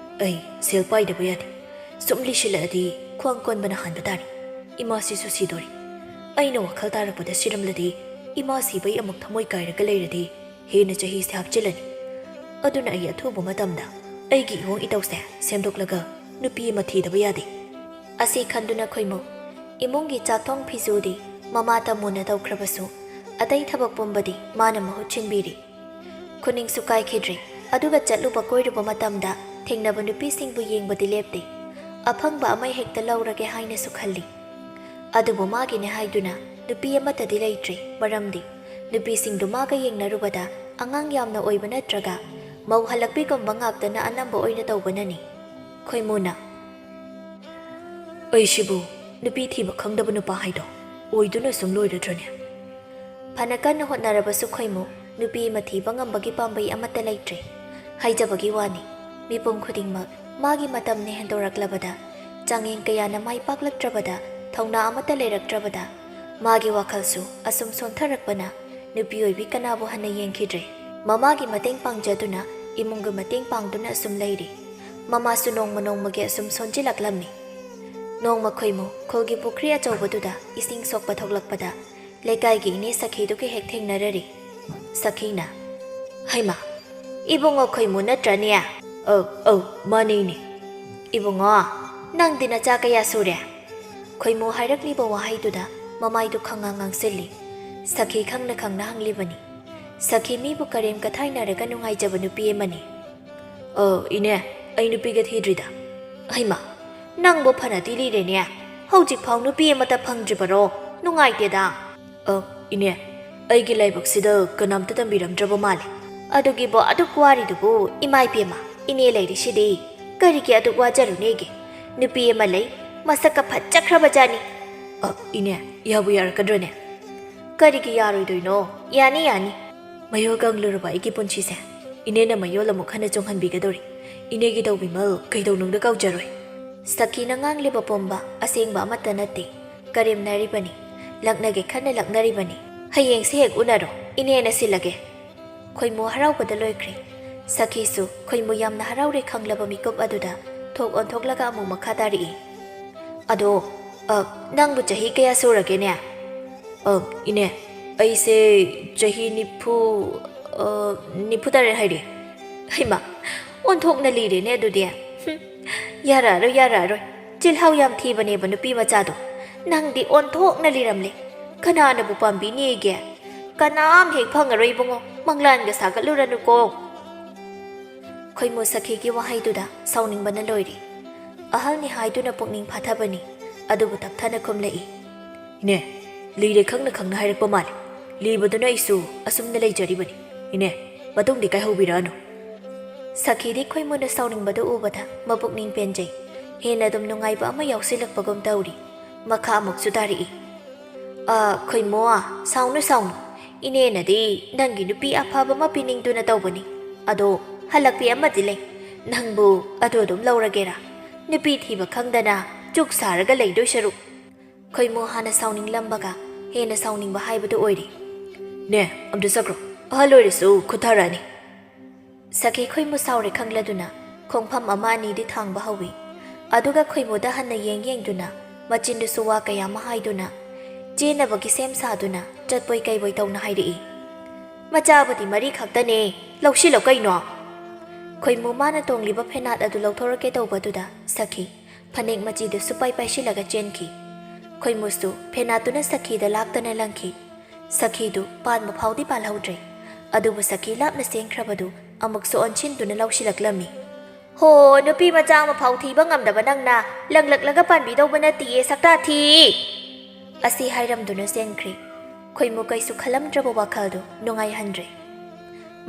ꯑꯩ ꯁꯦꯜ ꯄꯥꯏꯗꯕ ꯌꯥꯗꯦ꯫ ꯁꯨꯝ ꯂꯤꯁꯤꯜꯂꯛꯑꯗꯤ ꯈ꯭ꯋꯥꯡ ꯀꯣꯟꯕꯅ ꯍꯥꯟꯕ ꯇꯥꯔꯦ꯫ ꯏꯃꯥꯁꯤꯁꯨ ꯁꯤꯗꯣꯔꯦ꯫ ꯑꯩꯅ ꯋꯥꯈꯜ ꯇꯥꯔꯛꯄꯗ ꯁꯤꯔꯝꯂꯗꯤ, ꯏꯃꯥ ꯁꯤꯕꯩ ꯑꯃꯨꯛ ꯊꯃꯣꯏ ꯀꯥꯏꯔꯒ ꯂꯩꯔꯗꯤ ꯍꯦꯟꯅ ꯆꯍꯤꯁꯦ ꯍꯥꯞꯆꯤꯜꯂꯅꯤ꯫ ꯑꯗꯨꯅ ꯑꯩ ꯑꯊꯨꯕ ꯃꯇꯝꯗ ꯑꯩꯒꯤ ꯏꯋꯣꯡ ꯏꯇꯧꯁꯦ ꯁꯦꯝꯗꯣꯛꯂꯒ ꯅꯨꯄꯤ ꯑꯃ ꯊꯤꯗꯕ ꯌꯥꯗꯦ꯫ ꯑꯁꯤ ꯈꯟꯗꯨꯅ ꯈꯣꯏꯃꯨ ꯏꯃꯨꯡꯒꯤ ꯆꯥꯛꯊꯣꯡ ꯐꯤꯁꯨꯗꯤ ꯃꯃꯥ ꯇꯥꯃꯣꯅ ꯇꯧꯈ꯭ꯔꯕꯁꯨ, ꯑꯇꯩ ꯊꯕꯛ ꯄꯨꯝꯕꯗꯤ ꯃꯥꯅ ꯃꯍꯨꯠ ꯁꯤꯟꯕꯤꯔꯤ꯫ ꯈꯨꯅꯤꯡꯁꯨ ꯀꯥꯏꯈꯤꯗ꯭ꯔꯦ꯫ ꯑꯗꯨꯒ ꯆꯠꯂꯨꯕ ꯀꯣꯏꯔꯨꯕ ꯃꯇꯝꯗ ꯊꯦꯡꯅꯕ ꯅꯨꯄꯤꯁꯤꯡꯕꯨ ꯌꯦꯡꯕꯗꯤ ꯂꯦꯞꯇꯦ꯫ ꯑꯐꯪꯕ ꯑꯃ ꯍꯦꯛꯇ ꯂꯧꯔꯒꯦ ꯍꯥꯏꯅꯁꯨ ꯈꯜꯂꯤ꯫ ꯑꯗꯨꯕꯨ ꯃꯥꯒꯤꯅꯦ ꯍꯥꯏꯗꯨꯅ ꯅꯨꯄꯤ ꯑꯃꯠꯇꯗꯤ ꯂꯩꯇ꯭ꯔꯦ꯫ ꯃꯔꯝꯗꯤ ꯅꯨꯄꯤꯁꯤꯡꯗꯨ ꯃꯥꯒ ꯌꯦꯡꯅꯔꯨꯕꯗ ꯑꯉꯥꯡ ꯌꯥꯝꯅ ꯑꯣꯏꯕ ꯅꯠꯇ꯭ꯔꯒ ꯃꯧ ꯍꯜꯂꯛꯄꯤꯒꯨꯝꯕ ꯉꯥꯛꯇꯅ ꯑꯅꯝꯕ ꯑꯣꯏꯅ ꯇꯧꯕꯅꯅꯤ꯫ ꯈꯣꯏꯃꯨꯅ, "ꯑꯩꯁꯤꯕꯨ ꯅꯨꯄꯤ ꯊꯤꯕ ꯈꯪꯗꯕ ꯅꯨꯄꯥ ꯍꯥꯏꯗꯣ ꯑꯣꯏꯗꯨꯅ ꯁꯨꯝ ꯂꯣꯏꯔꯗ꯭ꯔꯅꯦ?" ꯐꯅ ꯀꯟꯅ ꯍꯣꯠꯅꯔꯕꯁꯨ ꯈꯣꯏꯃꯨ ꯅꯨꯄꯤ ꯑꯃ ꯊꯤꯕ ꯉꯝꯕꯒꯤ ꯄꯥꯝꯕꯩ ꯑꯃꯠꯇ ꯂꯩꯇ꯭ꯔꯦ꯫ ꯍꯥꯏꯖꯕꯒꯤ ꯋꯥꯅꯤ, ꯃꯤꯄꯨꯝ ꯈꯨꯗꯤꯡꯃꯛ ꯃꯥꯒꯤ ꯃꯇꯝꯅ ꯍꯦꯟꯗꯣꯔꯛꯂꯕꯗ, ꯆꯥꯡꯌꯦꯡ ꯀꯌꯥꯅ ꯃꯥꯏ ꯄꯥꯛꯂꯛꯇ꯭ꯔꯕꯗ, ꯊꯧꯅꯥ ꯑꯃꯠꯇ ꯂꯩꯔꯛꯇ꯭ꯔꯕꯗ, ꯃꯥꯒꯤ ꯋꯥꯈꯜꯁꯨ ꯑꯁꯨꯝ ꯁꯣꯟꯊꯔꯛꯄꯅ ꯅꯨꯄꯤ ꯑꯣꯏꯕꯤ ꯀꯅꯥꯕꯨ ꯍꯟꯅ ꯌꯦꯡꯈꯤꯗ꯭ꯔꯦ꯫ ꯃꯃꯥꯒꯤ ꯃꯇꯦꯡ ꯄꯥꯡꯖꯗꯨꯅ, ꯏꯃꯨꯡꯒꯤ ꯃꯇꯦꯡ ꯄꯥꯡꯗꯨꯅ ꯑꯁꯨꯝ ꯂꯩꯔꯤ꯫ ꯃꯃꯥꯁꯨ ꯅꯣꯡꯃ ꯅꯣꯡꯃꯒꯤ ꯑꯁꯨꯝ ꯁꯣꯟꯖꯤꯜꯂꯛꯂꯝꯃꯤ꯫ ꯅꯣꯡꯃ ꯈꯣꯏꯃꯨ ꯈꯨꯜꯒꯤ ꯄꯨꯈ꯭ꯔꯤ ꯑꯆꯧꯕꯗꯨꯗ ꯏꯁꯤꯡ ꯁꯣꯛꯄ ꯊꯣꯛꯂꯛꯄꯗ, ꯂꯩꯀꯥꯏꯒꯤ ꯏꯅꯦ ꯁꯈꯤꯗꯨꯒ ꯍꯦꯛ ꯊꯦꯡꯅꯔꯔꯤ꯫ ꯁꯈꯤꯅ, "ꯍꯩꯃꯥ, ꯏꯕꯨꯡꯉꯣ ꯈꯣꯏꯃꯨ ꯅꯠꯇ꯭ꯔꯅꯦ?" "ꯑꯧ, ꯑꯧ, ꯃꯥꯅꯦ ꯏꯅꯦ꯫" "ꯏꯕꯨꯡꯉꯣ, ꯅꯪꯗꯤ ꯅꯆꯥ ꯀꯌꯥ ꯁꯨꯔꯦ?" ꯈꯣꯏꯃꯨ ꯍꯥꯏꯔꯛꯂꯤꯕ ꯋꯥꯍꯩꯗꯨꯗ ꯃꯃꯥꯏꯗꯨ ꯈꯪꯉꯥꯡ ꯉꯥꯡꯁꯤꯜꯂꯤ꯫ ꯁꯈꯤ ꯈꯪꯅ ꯈꯪꯅ ꯍꯪꯂꯤꯕꯅꯤ꯫ ꯁꯈꯤ ꯃꯤꯕꯨ ꯀꯔꯦꯝ ꯀꯊꯥꯏꯅꯔꯒ ꯅꯨꯡꯉꯥꯏꯖꯕ ꯅꯨꯄꯤ ꯑꯃꯅꯤ꯫ "ꯑ, ꯏꯅꯦ, ꯑꯩ ꯅꯨꯄꯤꯒ ꯊꯤꯗ꯭ꯔꯤꯗ꯫" "ꯍꯩꯃꯥ, ꯅꯪꯕꯨ ꯐꯅꯗꯤ ꯂꯤꯔꯦꯅꯦ, ꯍꯧꯖꯤꯛꯐꯥꯎ ꯅꯨꯄꯤ ꯑꯃꯠꯇ ꯐꯪꯗ꯭ꯔꯤꯕꯔꯣ? ꯅꯨꯡꯉꯥꯏꯇꯦꯗ꯫" "ꯑ, ꯏꯅꯦ, ꯑꯩꯒꯤ ꯂꯥꯏꯕꯛꯁꯤꯗ ꯀꯅꯥꯝꯇ ꯇꯝꯕꯤꯔꯝꯗ꯭ꯔꯕ ꯃꯥꯜꯂꯦ꯫" "ꯑꯗꯨꯒꯤꯕꯨ ꯑꯗꯨꯛ ꯋꯥꯔꯤꯗꯨꯕꯨ ꯏꯃꯥ ꯏꯕꯦꯝꯃ, ꯏꯅꯦ ꯂꯩꯔꯤꯁꯤꯗꯤ꯫ ꯀꯔꯤꯒꯤ ꯑꯗꯨꯛ ꯋꯥꯖꯔꯨꯅꯦꯒꯦ? ꯅꯨꯄꯤ ꯑꯃ ꯂꯩ, ꯃꯁꯛꯀ ꯐꯖꯈ꯭ꯔꯕ ꯖꯥꯠꯅꯤ꯫" "ꯑ, ꯏꯅꯦ, ꯌꯥꯕꯨ ꯌꯥꯔꯛꯀꯗ꯭ꯔꯅꯦ?" "ꯀꯔꯤꯒꯤ ꯌꯥꯔꯣꯏꯗꯣꯏꯅꯣ? ꯌꯥꯅꯤ, ꯌꯥꯅꯤ꯫" "ꯃꯌꯣꯜ ꯀꯪꯂꯨꯔꯕ ꯑꯩꯒꯤ ꯄꯨꯟꯁꯤꯁꯦ ꯏꯅꯦꯅ ꯃꯌꯣꯜ ꯑꯃꯨꯛ ꯍꯟꯅ ꯆꯣꯡꯍꯟꯕꯤꯒꯗꯧꯔꯤ꯫ ꯏꯅꯦꯒꯤ ꯇꯧꯕꯤꯃꯜ ꯀꯩꯗꯧꯅꯨꯡꯗ ꯀꯥꯎꯖꯔꯣꯏ꯫" ꯁꯈꯤꯅ ꯉꯥꯡꯂꯤꯕ ꯄꯨꯝꯕ ꯑꯁꯦꯡꯕ ꯑꯃꯠꯇ ꯅꯠꯇꯦ꯫ ꯀꯔꯦꯝꯅꯔꯤꯕꯅꯤ, ꯂꯛꯅꯒꯦ ꯈꯟꯅ ꯂꯛꯅꯔꯤꯕꯅꯤ꯫ "ꯍꯌꯦꯡꯁꯦ ꯍꯦꯛ ꯎꯅꯔꯣ, ꯏꯅꯦꯅ ꯁꯤꯜꯂꯒꯦ꯫" ꯈꯣꯏꯃꯨ ꯍꯔꯥꯎꯕꯗ ꯂꯣꯏꯈ꯭ꯔꯦ꯫ ꯁꯈꯤꯁꯨ ꯈꯣꯏꯃꯨ ꯌꯥꯝꯅ ꯍꯔꯥꯎꯔꯦ ꯈꯪꯂꯕ ꯃꯤꯀꯨꯞ ꯑꯗꯨꯗ ꯊꯣꯛ ꯑꯣꯟꯊꯣꯛꯂꯒ ꯑꯃꯨꯛ ꯃꯈꯥ ꯇꯥꯔꯛꯏ꯫ "ꯑꯗꯣ, ꯑ, ꯅꯪꯕꯨ ꯆꯍꯤ ꯀꯌꯥ ꯁꯨꯔꯒꯦꯅꯦ?" "ꯑ, ꯏꯅꯦ, ꯑꯩꯁꯦ ꯆꯍꯤ ꯅꯤꯐꯨ, ꯑ, ꯅꯤꯐꯨ ꯇꯔꯦꯠ ꯍꯥꯏꯔꯦ꯫" "ꯍꯩꯃꯥ, ꯑꯣꯟꯊꯣꯛꯅ ꯂꯤꯔꯦꯅꯦ ꯑꯗꯨꯗꯤ꯫" "ꯍꯨꯝ, ꯌꯥꯔꯛꯑꯔꯣꯏ, ꯌꯥꯔꯛꯑꯔꯣꯏ꯫ ꯆꯤꯜꯍꯥꯎ ꯌꯥꯝ ꯊꯤꯕꯅꯦꯕ ꯅꯨꯄꯤ ꯃꯆꯥꯗꯣ꯫ ꯅꯪꯗꯤ ꯑꯣꯟꯊꯣꯛꯅ ꯂꯤꯔꯝꯂꯦ꯫ ꯀꯅꯥꯅꯕꯨ ꯄꯥꯝꯕꯤꯅꯤꯒꯦ? ꯀꯅꯥꯝ ꯍꯦꯛ ꯐꯪꯉꯔꯣꯏ ꯏꯕꯨꯡꯉꯣ, ꯃꯪꯂꯥꯟꯒ ꯁꯥꯒꯠꯂꯨꯔꯅꯨꯀꯣ꯫" ꯈꯣꯏꯃꯨ ꯁꯈꯤꯒꯤ ꯋꯥꯍꯩꯗꯨꯗ ꯁꯥꯎꯅꯤꯡꯕꯅ ꯂꯣꯏꯔꯦ꯫ ꯑꯍꯜꯅꯤ ꯍꯥꯏꯗꯨꯅ ꯄꯨꯛꯅꯤꯡ ꯐꯥꯊꯕꯅꯤ, ꯑꯗꯨꯕꯨ ꯇꯞꯊꯅ ꯈꯨꯝꯂꯛꯏ꯫ "ꯏꯅꯦ, ꯂꯤꯔꯦ ꯈꯪꯅ ꯈꯪꯅ ꯍꯥꯏꯔꯛꯄ ꯃꯥꯜꯂꯦ꯫ ꯂꯤꯕꯗꯨꯅ ꯑꯩꯁꯨ ꯑꯁꯨꯝꯅ ꯂꯩꯖꯔꯤꯕꯅꯤ꯫ ꯏꯅꯦ, ꯃꯇꯨꯡꯗꯤ ꯀꯥꯏꯍꯧꯕꯤꯔꯛꯑꯅꯨ꯫" ꯁꯈꯤꯗꯤ ꯈꯣꯏꯃꯨꯅ ꯁꯥꯎꯅꯤꯡꯕꯗꯨ ꯎꯕꯗ ꯃꯄꯨꯛꯅꯤꯡ ꯄꯦꯟꯖꯩ꯫ ꯍꯦꯟꯅ ꯑꯗꯨꯝ ꯅꯨꯡꯉꯥꯏꯕ ꯑꯃ ꯌꯥꯎꯁꯤꯜꯂꯛꯄꯒꯨꯝ ꯇꯧꯔꯤ꯫ ꯃꯈꯥ ꯑꯃꯨꯛꯁꯨ ꯇꯥꯔꯛꯏ꯫ "ꯑ, ꯈꯣꯏꯃꯣ, ꯁꯥꯎꯅꯨ, ꯁꯥꯎꯅꯨ꯫ ꯏꯅꯦꯅꯗꯤ ꯅꯪꯒꯤ ꯅꯨꯄꯤ ꯑꯐꯕ ꯑꯃ ꯄꯤꯅꯤꯡꯗꯨꯅ ꯇꯧꯕꯅꯤ꯫ ꯑꯗꯣ ꯍꯜꯂꯛꯄꯤ ꯑꯃꯗꯤ ꯂꯩ꯫ ꯅꯪꯕꯨ ꯑꯗꯨ ꯑꯗꯨꯝ ꯂꯧꯔꯒꯦꯔꯥ? ꯅꯨꯄꯤ ꯊꯤꯕ ꯈꯪꯗꯅ ꯆꯨꯛ ꯁꯥꯔꯒ ꯂꯩꯗꯣꯏ ꯁꯔꯨꯛ꯫" ꯈꯣꯏꯃꯨ ꯍꯥꯟꯅ ꯁꯥꯎꯅꯤꯡꯂꯝꯕꯒ ꯍꯦꯟꯅ ꯁꯥꯎꯅꯤꯡꯕ ꯍꯥꯏꯕꯗꯨ ꯑꯣꯏꯔꯤ꯫ "ꯅꯦ, ꯑꯝꯇ ꯆꯠꯈ꯭ꯔꯣ꯫ ꯑꯍꯜ ꯑꯣꯏꯔꯁꯨ ꯈꯨꯠ ꯊꯥꯔꯛꯑꯅꯤ꯫" ꯁꯈꯤ ꯈꯣꯏꯃꯨ ꯁꯥꯎꯔꯦ ꯈꯪꯂꯗꯨꯅ ꯈꯣꯡꯐꯝ ꯑꯃ ꯑꯅꯤꯗꯤ ꯊꯥꯡꯕ ꯍꯧꯏ꯫ ꯑꯗꯨꯒ ꯈꯣꯏꯃꯨꯗ ꯍꯟꯅ ꯌꯦꯡ ꯌꯦꯡꯗꯨꯅ ꯃꯆꯤꯟꯗꯨꯁꯨ ꯋꯥ ꯀꯌꯥ ꯑꯃ ꯍꯥꯏꯗꯨꯅ ꯆꯦꯟꯅꯕꯒꯤ ꯁꯦꯝ ꯁꯥꯗꯨꯅ ꯆꯠꯄꯣꯏ ꯀꯩꯕꯣꯏ ꯇꯧꯅ ꯍꯥꯏꯔꯛꯏ꯫ "ꯃꯆꯥꯕꯨꯗꯤ ꯃꯔꯤ ꯈꯛꯇꯅꯦ, ꯂꯧꯁꯤꯜꯂꯣ ꯀꯩꯅꯣ꯫" ꯈꯣꯏꯃꯨ ꯃꯥꯅ ꯇꯣꯡꯂꯤꯕ ꯐꯦꯅꯥꯠ ꯑꯗꯨ ꯂꯧꯊꯣꯔꯛꯀꯦ ꯇꯧꯕꯗꯨꯗ ꯁꯈꯤ ꯐꯅꯦꯛ ꯃꯆꯤꯗꯨ ꯁꯨꯄꯥꯏ ꯄꯥꯏꯁꯤꯜꯂꯒ ꯆꯦꯟꯈꯤ꯫ ꯈꯣꯏꯃꯨꯁꯨ ꯐꯦꯅꯥꯠꯇꯨꯅ ꯁꯈꯤꯗ ꯂꯥꯛꯇꯅ ꯂꯪꯈꯤ꯫ ꯁꯈꯤꯗꯨ ꯄꯥꯟꯕ ꯐꯥꯎꯗꯤ ꯄꯥꯜꯍꯧꯗ꯭ꯔꯦ꯫ ꯑꯗꯨꯕꯨ ꯁꯈꯤ ꯂꯥꯞꯅ ꯆꯦꯟꯈ꯭ꯔꯕꯗꯨ ꯑꯃꯨꯛꯁꯨ ꯑꯣꯟꯁꯤꯟꯗꯨꯅ ꯂꯧꯁꯤꯜꯂꯛꯂꯝꯃꯤ꯫ "ꯍꯣ, ꯅꯨꯄꯤ ꯃꯆꯥ ꯑꯃ ꯐꯥꯎ ꯊꯤꯕ ꯉꯝꯗꯕ ꯅꯪꯅ ꯂꯪꯂꯛꯂꯒ ꯄꯥꯟꯕꯤꯗꯧꯕ ꯅꯠꯇꯤꯌꯦ, ꯁꯛꯇꯥ ꯊꯤ!" ꯑꯁꯤ ꯍꯥꯏꯔꯝꯗꯨꯅ ꯆꯦꯟꯈ꯭ꯔꯦ꯫ ꯈꯣꯏꯃꯨ ꯀꯩꯁꯨ ꯈꯜꯂꯝꯗ꯭ꯔꯕ ꯋꯥꯈꯜꯗꯨ ꯅꯨꯡꯉꯥꯏꯍꯟꯗ꯭ꯔꯦ꯫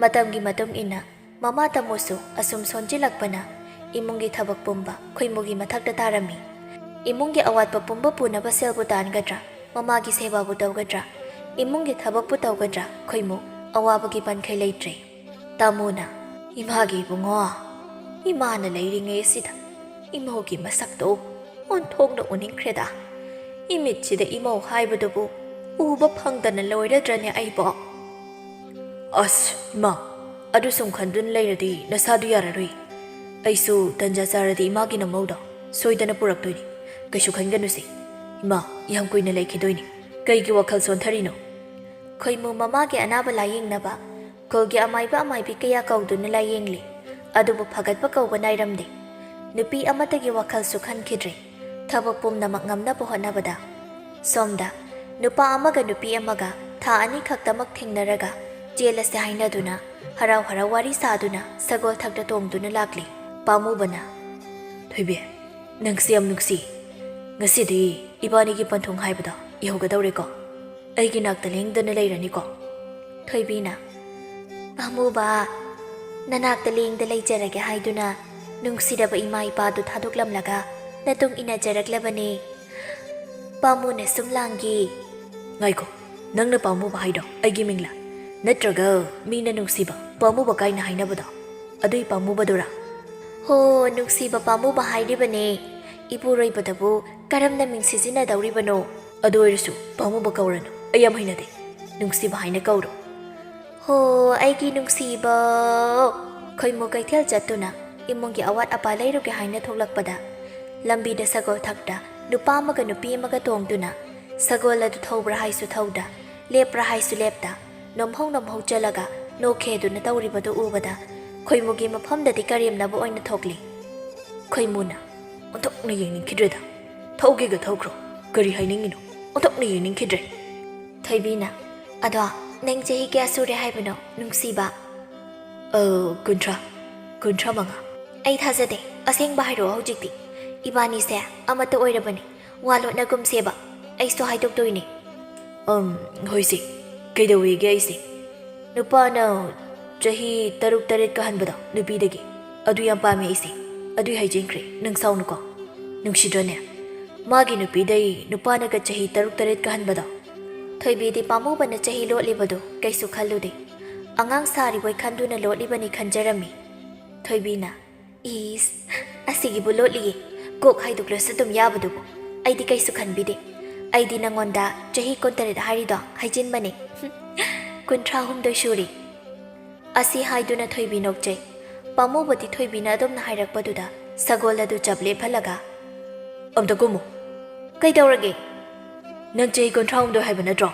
ꯃꯇꯝꯒꯤ ꯃꯇꯨꯡ ꯏꯟꯅ ꯃꯃꯥ ꯇꯥꯃꯣꯁꯨ ꯑꯁꯨꯝ ꯁꯣꯟꯖꯤꯜꯂꯛꯄꯅ ꯏꯃꯨꯡꯒꯤ ꯊꯕꯛ ꯄꯨꯝꯕ ꯈꯣꯏꯃꯨꯒꯤ ꯃꯊꯛꯇ ꯇꯥꯔꯝꯃꯤ꯫ ꯏꯃꯨꯡꯒꯤ ꯑꯋꯥꯠꯄ ꯄꯨꯝꯕ ꯄꯨꯅꯕ ꯁꯦꯜꯕꯨ ꯇꯥꯟꯒꯗ꯭ꯔꯥ, ꯃꯃꯥꯒꯤ ꯁꯦꯕꯥꯕꯨ ꯇꯧꯒꯗ꯭ꯔꯥ, ꯏꯃꯨꯡꯒꯤ ꯊꯕꯛꯄꯨ ꯇꯧꯒꯗ꯭ꯔꯥ, ꯈꯣꯏꯃꯨ ꯑꯋꯥꯕꯒꯤ ꯄꯟꯈꯩ ꯂꯩꯇ꯭ꯔꯦ꯫ ꯇꯥꯃꯣꯅ, "ꯏꯃꯥꯒꯤ ꯏꯕꯨꯡꯉꯣ, ꯏꯃꯥꯅ ꯂꯩꯔꯤꯉꯩ ꯑꯁꯤꯗ ꯏꯃꯧꯒꯤ ꯃꯁꯛꯇꯣ ꯑꯣꯟꯊꯣꯛꯅ ꯎꯅꯤꯡꯈ꯭ꯔꯦꯗ꯫ ꯏꯃꯤꯠꯁꯤꯗ ꯏꯃꯧ ꯍꯥꯏꯕꯗꯨꯕꯨ ꯎꯕ ꯐꯪꯗꯅ ꯂꯣꯏꯔꯗ꯭ꯔꯅꯦ ꯑꯩꯕꯣ?" "ꯑꯁ, ꯏꯃꯥ, ꯑꯗꯨ ꯁꯨꯝ ꯈꯟꯗꯨꯅ ꯂꯩꯔꯗꯤ ꯅꯁꯥꯗꯨ ꯌꯥꯔꯔꯣꯏ꯫ ꯑꯩꯁꯨ ꯇꯟꯖꯥ ꯆꯥꯔꯗꯤ ꯏꯃꯥꯒꯤ ꯅꯃꯧꯗꯣ ꯁꯣꯏꯗꯅ ꯄꯨꯔꯛꯇꯣꯏꯅꯤ꯫ ꯀꯩꯁꯨ ꯈꯟꯒꯅꯨꯁꯦ꯫ ꯏꯃꯥ ꯌꯥꯝ ꯀꯨꯏꯅ ꯂꯩꯈꯤꯗꯣꯏꯅꯤ꯫ ꯀꯩꯒꯤ ꯋꯥꯈꯜ ꯁꯣꯟꯊꯔꯤꯅꯣ? ꯈꯣꯏꯃꯨ ꯃꯃꯥꯒꯤ ꯑꯅꯥꯕ ꯂꯥꯌꯦꯡꯅꯕ ꯈꯨꯜꯒꯤ ꯑꯃꯥꯏꯕ ꯑꯃꯥꯏꯕꯤ ꯀꯌꯥ ꯀꯧꯗꯨꯅ ꯂꯥꯌꯦꯡꯂꯤ꯫ ꯑꯗꯨꯕꯨ ꯐꯒꯠꯄ ꯀꯧꯕ ꯅꯥꯏꯔꯝꯗꯦ꯫ ꯅꯨꯄꯤ ꯑꯃꯠꯇꯒꯤ ꯋꯥꯈꯜꯁꯨ ꯈꯟꯈꯤꯗ꯭ꯔꯦ꯫ ꯊꯕꯛ ꯄꯨꯝꯅꯃꯛ ꯉꯝꯅꯕ ꯍꯣꯠꯅꯕꯗ꯫ ꯁꯣꯝꯗ ꯅꯨꯄꯥ ꯑꯃꯒ ꯅꯨꯄꯤ ꯑꯃꯒ ꯊꯥ ꯑꯅꯤ ꯈꯛꯇꯃꯛ ꯊꯦꯡꯅꯔꯒ ꯆꯦꯜꯂꯁꯦ ꯍꯥꯏꯅꯗꯨꯅ ꯍꯔꯥꯎ ꯍꯔꯥꯎ ꯋꯥꯔꯤ ꯁꯥꯗꯨꯅ ꯁꯒꯣꯜ ꯊꯛꯇ ꯇꯣꯡꯗꯨꯅ ꯂꯥꯛꯂꯤ꯫ ꯄꯥꯝꯃꯨꯕꯅ, "ꯊꯣꯏꯕꯤ, ꯅꯪꯁꯦ ꯌꯥꯝ ꯅꯨꯡꯁꯤ꯫ ꯉꯁꯤꯗꯤ ꯏꯕꯥꯅꯤꯒꯤ ꯄꯟꯊꯨꯡ ꯍꯥꯏꯕꯗꯣ ꯌꯧꯒꯗꯧꯔꯦꯀꯣ? ꯑꯩꯒꯤ ꯅꯥꯛꯇ ꯂꯦꯡꯗꯅ ꯂꯩꯔꯅꯤꯀꯣ?" ꯊꯣꯏꯕꯤꯅ, "ꯄꯥꯝꯃꯨꯕ, ꯅꯅꯥꯛꯇ ꯂꯦꯡꯗ ꯂꯩꯖꯔꯒꯦ ꯍꯥꯏꯗꯨꯅ ꯅꯨꯡꯁꯤꯔꯕ ꯏꯃꯥ ꯏꯄꯥꯗꯨ ꯊꯥꯗꯣꯛꯂꯝꯂꯒ ꯅꯇꯨꯡ ꯏꯟꯅꯖꯔꯛꯂꯕꯅꯦ꯫ ꯄꯥꯝꯃꯨꯅ ꯁꯨꯝ ꯂꯥꯡꯒꯤ꯫" "ꯉꯥꯏꯈꯣ, ꯅꯪꯅ ꯄꯥꯝꯃꯨꯕ ꯍꯥꯏꯗꯣ ꯑꯩꯒꯤ ꯃꯤꯡꯂ? ꯅꯠꯇ꯭ꯔꯒ ꯃꯤꯅ ꯅꯨꯡꯁꯤꯕ ꯄꯥꯝꯃꯨꯕ ꯀꯥꯏꯅ ꯍꯥꯏꯅꯕꯗꯣ, ꯑꯗꯨꯏ ꯄꯥꯝꯃꯨꯕꯗꯨꯔꯥ?" "ꯍꯣ, ꯅꯨꯡꯁꯤꯕ ꯄꯥꯝꯃꯨꯕ ꯍꯥꯏꯔꯤꯕꯅꯦ꯫ ꯏꯄꯨꯔꯣꯏꯕꯗꯕꯨ ꯀꯔꯝꯅ ꯃꯤꯡ ꯁꯤꯖꯤꯟꯅꯗꯧꯔꯤꯕꯅꯣ?" "ꯑꯗꯨ ꯑꯣꯏꯔꯁꯨ ꯄꯥꯝꯃꯨꯕ ꯀꯧꯔꯅꯨ, ꯑꯩ ꯌꯥꯝ ꯍꯩꯅꯗꯦ꯫ ꯅꯨꯡꯁꯤꯕ ꯍꯥꯏꯅ ꯀꯧꯔꯣ꯫" "ꯍꯣ, ꯑꯩꯒꯤ ꯅꯨꯡꯁꯤꯕ!" ꯈꯣꯏꯃꯨ ꯀꯩꯊꯦꯜ ꯆꯠꯇꯨꯅ ꯏꯃꯨꯡꯒꯤ ꯑꯋꯥꯠ ꯑꯄꯥ ꯂꯩꯔꯨꯒꯦ ꯍꯥꯏꯅ ꯊꯣꯛꯂꯛꯄꯗ, ꯂꯝꯕꯤꯗ ꯁꯒꯣꯜ ꯊꯛꯇ ꯅꯨꯄꯥ ꯑꯃꯒ ꯅꯨꯄꯤ ꯑꯃꯒ ꯇꯣꯡꯗꯨꯅ, ꯁꯒꯣꯜ ꯑꯗꯨ ꯊꯧꯕ꯭ꯔꯥ ꯍꯥꯏꯁꯨ ꯊꯧꯗ, ꯂꯦꯞꯄ꯭ꯔꯥ ꯍꯥꯏꯁꯨ ꯂꯦꯞꯇ, ꯅꯣꯝꯍꯧ ꯅꯣꯝꯍꯧ ꯆꯠꯂꯒ ꯅꯣꯛꯈꯦꯗꯨꯅ ꯇꯧꯔꯤꯕꯗꯨ ꯎꯕꯗ, ꯈꯣꯏꯃꯨꯒꯤ ꯃꯐꯝꯗꯗꯤ ꯀꯔꯦꯝꯅꯕ ꯑꯣꯏꯅ ꯊꯣꯛꯂꯤ꯫ ꯈꯣꯏꯃꯨꯅ, "ꯑꯣꯟꯊꯣꯛꯅ ꯌꯦꯡꯅꯤꯡꯈꯤꯗ꯭ꯔꯦꯗ꯫ ꯊꯧꯒꯦꯒ ꯊꯧꯈ꯭ꯔꯣ꯫ ꯀꯔꯤ ꯍꯥꯏꯅꯤꯡꯉꯤꯅꯣ? ꯑꯣꯟꯊꯣꯛꯅ ꯌꯦꯡꯅꯤꯡꯈꯤꯗ꯭ꯔꯦ꯫" ꯊꯣꯏꯕꯤꯅ, "ꯑꯗꯣ, ꯅꯪ ꯆꯍꯤ ꯀꯌꯥ ꯁꯨꯔꯦ ꯍꯥꯏꯕꯅꯣ, ꯅꯨꯡꯁꯤꯕ?" "ꯑ, ꯀꯨꯟꯊ꯭ꯔꯥ, ꯀꯨꯟꯊ꯭ꯔꯥ ꯃꯉꯥ꯫" "ꯑꯩ ꯊꯥꯖꯗꯦ꯫ ꯑꯁꯦꯡꯕ ꯍꯥꯏꯔꯛꯑꯣ ꯍꯧꯖꯤꯛꯇꯤ꯫ ꯏꯕꯥꯅꯤꯁꯦ ꯑꯃꯠꯇ ꯑꯣꯏꯔꯕꯅꯤ꯫ ꯋꯥ ꯂꯣꯠꯅꯒꯨꯝꯁꯦꯕ꯫ ꯑꯩꯁꯨ ꯍꯥꯏꯗꯣꯛꯇꯣꯏꯅꯦ꯫" "ꯑꯝ, ꯍꯣꯏꯁꯦ꯫ ꯀꯩꯗꯧꯋꯦꯒꯦ ꯑꯩꯁꯦ? ꯅꯨꯄꯥꯅ ꯆꯍꯤ ꯇꯔꯨꯛ ꯇꯔꯦꯠꯀ ꯍꯟꯕꯗꯣ ꯅꯨꯄꯤꯗꯒꯤ, ꯑꯗꯨ ꯌꯥꯝ ꯄꯥꯝꯃꯦ ꯑꯩꯁꯦ꯫ ꯑꯗꯨꯏ ꯍꯥꯏꯖꯤꯟꯈ꯭ꯔꯦ, ꯅꯪ ꯁꯥꯎꯅꯨꯀꯣ꯫ ꯅꯨꯡꯁꯤꯗ꯭ꯔꯣꯅꯦ? ꯃꯥꯒꯤ ꯅꯨꯄꯤꯗꯩ ꯅꯨꯄꯥꯅꯒ ꯆꯍꯤ ꯇꯔꯨꯛ ꯇꯔꯦꯠꯀ ꯍꯟꯕꯗꯣ?" ꯊꯣꯏꯕꯤꯗꯤ ꯄꯥꯝꯃꯨꯕꯅ ꯆꯍꯤ ꯂꯣꯠꯂꯤꯕꯗꯨ ꯀꯩꯁꯨ ꯈꯜꯂꯨꯗꯦ꯫ ꯑꯉꯥꯡ ꯁꯥꯔꯤꯕꯣꯏ ꯈꯟꯗꯨꯅ ꯂꯣꯠꯂꯤꯕꯅꯤ ꯈꯟꯖꯔꯝꯃꯤ꯫ ꯊꯣꯏꯕꯤꯅ, "ꯏꯁ, ꯑꯁꯤꯒꯤꯕꯨ ꯂꯣꯠꯂꯤꯌꯦ꯫ ꯀꯣꯛ ꯍꯥꯏꯗꯣꯛꯂꯁꯨ ꯑꯗꯨꯝ ꯌꯥꯕꯗꯨꯕꯨ꯫ ꯑꯩꯗꯤ ꯀꯩꯁꯨ ꯈꯟꯕꯤꯗꯦ꯫ ꯑꯩꯗꯤ ꯅꯪꯉꯣꯟꯗ ꯆꯍꯤ ꯀꯨꯟꯇꯔꯦꯠ ꯍꯥꯏꯔꯤꯗꯣ ꯍꯥꯏꯖꯤꯟꯕꯅꯦ꯫ ꯀꯨꯟꯊ꯭ꯔꯥ ꯍꯨꯝꯗꯣꯏ ꯁꯨꯔꯦ꯫" ꯑꯁꯤ ꯍꯥꯏꯗꯨꯅ ꯊꯣꯏꯕꯤ ꯅꯣꯛꯆꯩ꯫ ꯄꯥꯝꯃꯨꯕꯗꯤ ꯊꯣꯏꯕꯤꯅ ꯑꯗꯨꯝꯅ ꯍꯥꯏꯔꯛꯄꯗꯨꯗ ꯁꯒꯣꯜ ꯑꯗꯨ ꯆꯞ ꯂꯦꯞꯍꯜꯂꯒ, "ꯑꯝꯇ ꯀꯨꯝꯃꯨ꯫ ꯀꯩꯗꯧꯔꯒꯦ? ꯅꯪ ꯆꯍꯤ ꯀꯨꯟꯊ꯭ꯔꯥ ꯍꯨꯝꯗꯣꯏ ꯍꯥꯏꯕ ꯅꯠꯇ꯭ꯔꯣ?"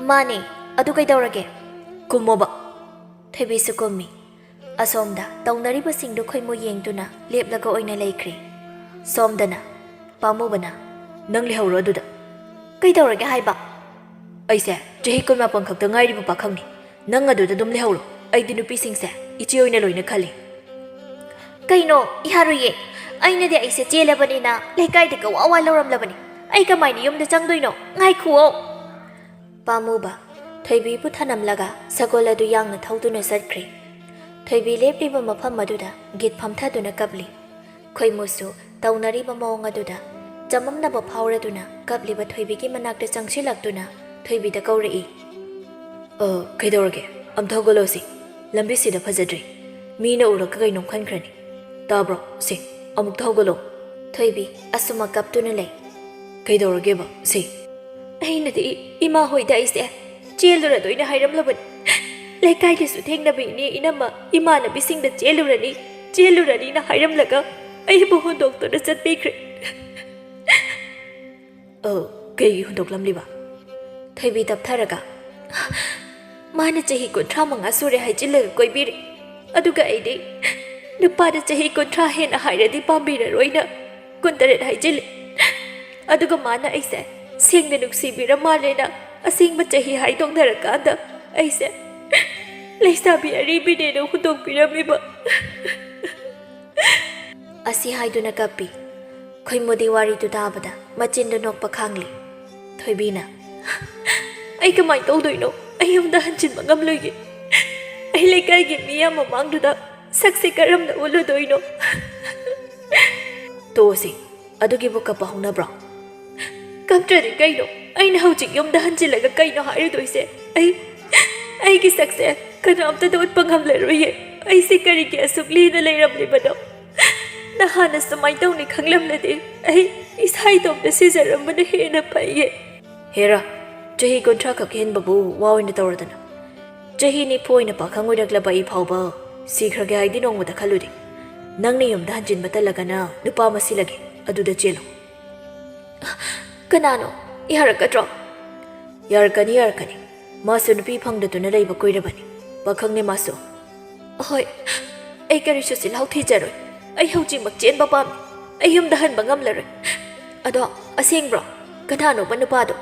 "ꯃꯥꯅꯦ, ꯑꯗꯨ ꯀꯩꯗꯧꯔꯒꯦ?" "ꯀꯨꯝꯃꯣꯕ꯫" ꯊꯣꯏꯕꯤꯁꯨ ꯀꯨꯝꯃꯤ꯫ ꯑꯁꯣꯝꯗ ꯇꯧꯅꯔꯤꯕꯁꯤꯡꯗꯨ ꯈꯣꯏꯃꯨ ꯌꯦꯡꯗꯨꯅ ꯂꯦꯞꯂꯒ ꯑꯣꯏꯅ ꯂꯩꯈ꯭ꯔꯦ꯫ ꯁꯣꯝꯗꯅ ꯄꯥꯝꯃꯨꯕꯅ, "ꯅꯪ ꯂꯩꯍꯧꯔꯣ ꯑꯗꯨꯗ꯫" "ꯀꯩꯗꯧꯔꯒꯦ ꯍꯥꯏꯕ?" "ꯑꯩꯁꯦ ꯆꯍꯤ ꯀꯨꯟꯃꯥꯄꯟ ꯈꯛꯇ ꯉꯥꯏꯔꯤꯕ ꯄꯥꯈꯪꯅꯤ꯫ ꯅꯪ ꯑꯗꯨꯗ ꯑꯗꯨꯝ ꯂꯩꯍꯧꯔꯣ꯫ ꯑꯩꯗꯤ ꯅꯨꯄꯤꯁꯤꯡꯁꯦ ꯏꯆꯦ ꯑꯣꯏꯅ ꯂꯣꯏꯅ ꯈꯜꯂꯤ꯫" "ꯀꯩꯅꯣ, ꯌꯥꯔꯣꯏꯌꯦ꯫ ꯑꯩꯅꯗꯤ ꯑꯩꯁꯦ ꯆꯦꯜꯂꯕꯅꯤꯅ ꯂꯩꯀꯥꯏꯗ ꯀꯋꯥ ꯋꯥ ꯂꯧꯔꯝꯂꯕꯅꯤ꯫ ꯑꯩ ꯀꯃꯥꯏꯅ ꯌꯨꯝꯗ ꯆꯪꯗꯣꯏꯅꯣ? ꯉꯥꯏꯈꯨꯑꯣ꯫" ꯄꯥꯝꯃꯨꯕ ꯊꯣꯏꯕꯤꯕꯨ ꯊꯅꯝꯂꯒ ꯁꯒꯣꯜ ꯑꯗꯨ ꯌꯥꯡꯅ ꯊꯧꯗꯨꯅ ꯆꯠꯈ꯭ꯔꯦ꯫ ꯊꯣꯏꯕꯤ ꯂꯦꯞꯂꯤꯕ ꯃꯐꯝ ꯑꯗꯨꯗ ꯒꯤꯠ ꯐꯝꯊꯗꯨꯅ ꯀꯞꯂꯤ꯫ ꯈꯣꯏꯃꯨꯁꯨ ꯇꯧꯅꯔꯤꯕ ꯃꯑꯣꯡ ꯑꯗꯨꯗ ꯆꯃꯝꯅꯕ ꯐꯥꯎꯔꯗꯨꯅ ꯀꯞꯂꯤꯕ ꯊꯣꯏꯕꯤꯒꯤ ꯃꯅꯥꯛꯇ ꯆꯪꯁꯤꯜꯂꯛꯇꯨꯅ ꯊꯣꯏꯕꯤꯗ ꯀꯧꯔꯛꯏ꯫ "ꯑ, ꯀꯩꯗꯧꯔꯒꯦ? ꯑꯝꯇ ꯍꯧꯒꯠꯂꯣ ꯁꯤ꯫ ꯂꯝꯕꯤꯁꯤꯗ ꯐꯖꯗ꯭ꯔꯦ꯫ ꯃꯤꯅ ꯎꯔꯒ ꯀꯩꯅꯣꯝ ꯈꯟꯈ꯭ꯔꯅꯤ꯫ ꯇꯥꯕ꯭ꯔꯣ? ꯁꯤ, ꯑꯃꯨꯛꯇ ꯍꯧꯒꯠꯂꯣ꯫" ꯊꯣꯏꯕꯤ ꯑꯁꯨꯝꯃꯛ ꯀꯞꯇꯨꯅ ꯂꯩ꯫ "ꯀꯩꯗꯧꯔꯒꯦꯕ ꯁꯤ?" "ꯑꯩꯅꯗꯤ ꯏꯃꯥ ꯍꯣꯏꯗ ꯑꯩꯁꯦ ꯆꯦꯜꯂꯨꯔꯗꯣꯏꯅ ꯍꯥꯏꯔꯝꯂꯕꯅꯤ꯫ ꯂꯩꯀꯥꯏꯗꯁꯨ ꯊꯦꯡꯅꯕ ꯏꯅꯦ ꯏꯅꯝꯃ ꯏꯃꯥꯟꯅꯕꯤꯁꯤꯡꯗ ꯆꯦꯜꯂꯨꯔꯅꯤ, ꯆꯦꯜꯂꯨꯔꯅꯤꯅ ꯍꯥꯏꯔꯝꯂꯒ ꯑꯩꯕꯨ ꯍꯨꯟꯗꯣꯛꯇꯨꯅ ꯆꯠꯄꯤꯈ꯭ꯔꯦ꯫" "ꯑ, ꯀꯩꯒꯤ ꯍꯨꯟꯗꯣꯛꯂꯝꯂꯤꯕ?" ꯊꯣꯏꯕꯤ ꯇꯞꯊꯔꯒ, "ꯃꯥꯅ ꯆꯍꯤ ꯀꯨꯟꯊ꯭ꯔꯥ ꯃꯉꯥ ꯁꯨꯔꯦ ꯍꯥꯏꯖꯤꯜꯂꯒ ꯀꯣꯏꯕꯤꯔꯦ꯫ ꯑꯗꯨꯒ ꯑꯩꯗꯤ ꯅꯨꯄꯥꯗ ꯆꯍꯤ ꯀꯨꯟꯊ꯭ꯔꯥ ꯍꯦꯟꯅ ꯍꯥꯏꯔꯗꯤ ꯄꯥꯝꯕꯤꯔꯔꯣꯏꯅ ꯀꯨꯟꯇꯔꯦꯠ ꯍꯥꯏꯖꯤꯜꯂꯦ꯫ ꯑꯗꯨꯒ ꯃꯥꯅ ꯑꯩꯁꯦ ꯁꯦꯡꯅ ꯅꯨꯡꯁꯤꯕꯤꯔ ꯃꯥꯜꯂꯦꯅ ꯑꯁꯦꯡꯕ ꯆꯍꯤ ꯍꯥꯏꯗꯣꯛꯅꯔꯀꯥꯟꯗ ꯑꯩꯁꯦ ꯂꯩꯁꯥꯕꯤ ꯑꯔꯤꯕꯤꯅꯦꯅ ꯍꯨꯟꯗꯣꯛꯄꯤꯔꯝꯃꯤꯕ꯫" ꯑꯁꯤ ꯍꯥꯏꯗꯨꯅ ꯀꯞꯄꯤ꯫ ꯈꯣꯏꯃꯨꯗꯤ ꯋꯥꯔꯤꯗꯨ ꯇꯥꯕꯗ ꯃꯆꯤꯟꯗꯨ ꯅꯣꯛꯄ ꯈꯥꯡꯂꯤ꯫ ꯊꯣꯏꯕꯤꯅ, "ꯑꯩ ꯀꯃꯥꯏꯅ ꯇꯧꯗꯣꯏꯅꯣ? ꯑꯩ ꯌꯨꯝꯗ ꯍꯟꯖꯤꯟꯕ ꯉꯝꯂꯣꯏꯌꯦ꯫ ꯑꯩ ꯂꯩꯀꯥꯏꯒꯤ ꯃꯤꯌꯥꯝ ꯃꯃꯥꯡꯗꯨꯗ ꯁꯛꯁꯦ ꯀꯔꯝꯅ ꯎꯠꯂꯨꯗꯣꯏꯅꯣ?" "ꯇꯣꯛꯑꯁꯤ, ꯑꯗꯨꯒꯤꯕꯨ ꯀꯞꯄ ꯍꯧꯅꯕ꯭ꯔꯣ?" "ꯀꯞꯇ꯭ꯔꯗꯤ ꯀꯩꯅꯣ? ꯑꯩꯅ ꯍꯧꯖꯤꯛ ꯌꯨꯝꯗ ꯍꯟꯖꯤꯜꯂꯒ ꯀꯩꯅꯣ ꯍꯥꯏꯔꯨꯗꯣꯏꯁꯦ? ꯑꯩ, ꯑꯩꯒꯤ ꯁꯛꯁꯦ ꯀꯅꯥꯝꯇꯗ ꯎꯠꯄ ꯉꯝꯂꯔꯣꯏꯌꯦ꯫ ꯑꯩꯁꯦ ꯀꯔꯤꯒꯤ ꯑꯁꯨꯛ ꯂꯤꯅ ꯂꯩꯔꯝꯂꯤꯕꯅꯣ? ꯅꯍꯥꯟꯅ ꯁꯨꯃꯥꯏꯅ ꯇꯧꯅꯤ ꯈꯪꯂꯝꯂꯗꯤ ꯑꯩ ꯏꯁꯥ ꯏꯇꯣꯝꯇ ꯁꯤꯖꯔꯝꯕꯅ ꯍꯦꯟꯅ ꯐꯩꯌꯦ꯫" "ꯍꯦꯔꯥ, ꯆꯍꯤ ꯀꯨꯟꯊ꯭ꯔꯥ ꯈꯛ ꯍꯦꯟꯕꯕꯨ ꯋꯥ ꯑꯣꯏꯅ ꯇꯧꯔꯗꯅ꯫ ꯆꯍꯤ ꯅꯤꯐꯨ ꯑꯣꯏꯅ ꯄꯥꯈꯪ ꯑꯣꯏꯔꯛꯂꯕ ꯑꯩ ꯐꯥꯎꯕ ꯁꯤꯈ꯭ꯔꯒꯦ ꯍꯥꯏꯗꯤ ꯅꯣꯡꯃꯇ ꯈꯜꯂꯨꯗꯦ꯫ ꯅꯪꯅ ꯌꯨꯝꯗ ꯍꯟꯖꯤꯟꯕ ꯇꯜꯂꯒꯅ ꯅꯨꯄꯥ ꯑꯃ ꯁꯤꯜꯂꯒꯦ, ꯑꯗꯨꯗ ꯆꯦꯜꯂꯨ꯫ ꯀꯅꯥꯅꯣ? ꯌꯥꯔꯛꯀꯗ꯭ꯔꯣ? ꯌꯥꯔꯛꯀꯅꯤ, ꯌꯥꯔꯛꯀꯅꯤ꯫ ꯃꯥꯁꯨ ꯅꯨꯄꯤ ꯐꯪꯗꯗꯨꯅ ꯂꯩꯕ ꯀꯨꯏꯔꯕꯅꯤ꯫ ꯄꯥꯈꯪꯅꯦ ꯃꯥꯁꯨ꯫ ꯍꯣꯏ, ꯑꯩ ꯀꯔꯤꯁꯨ ꯆꯤꯜꯍꯥꯎ ꯊꯤꯖꯔꯣꯏ꯫ ꯑꯩ ꯍꯧꯖꯤꯛꯃꯛ ꯆꯦꯟꯕ ꯄꯥꯝꯃꯤ꯫ ꯑꯩ ꯌꯨꯝꯗ ꯍꯟꯕ ꯉꯝꯂꯔꯣꯏ꯫ ꯑꯗꯣ, ꯑꯁꯦꯡꯕ꯭ꯔꯣ? ꯀꯅꯥꯅꯣꯕ ꯅꯨꯄꯥꯗꯣ?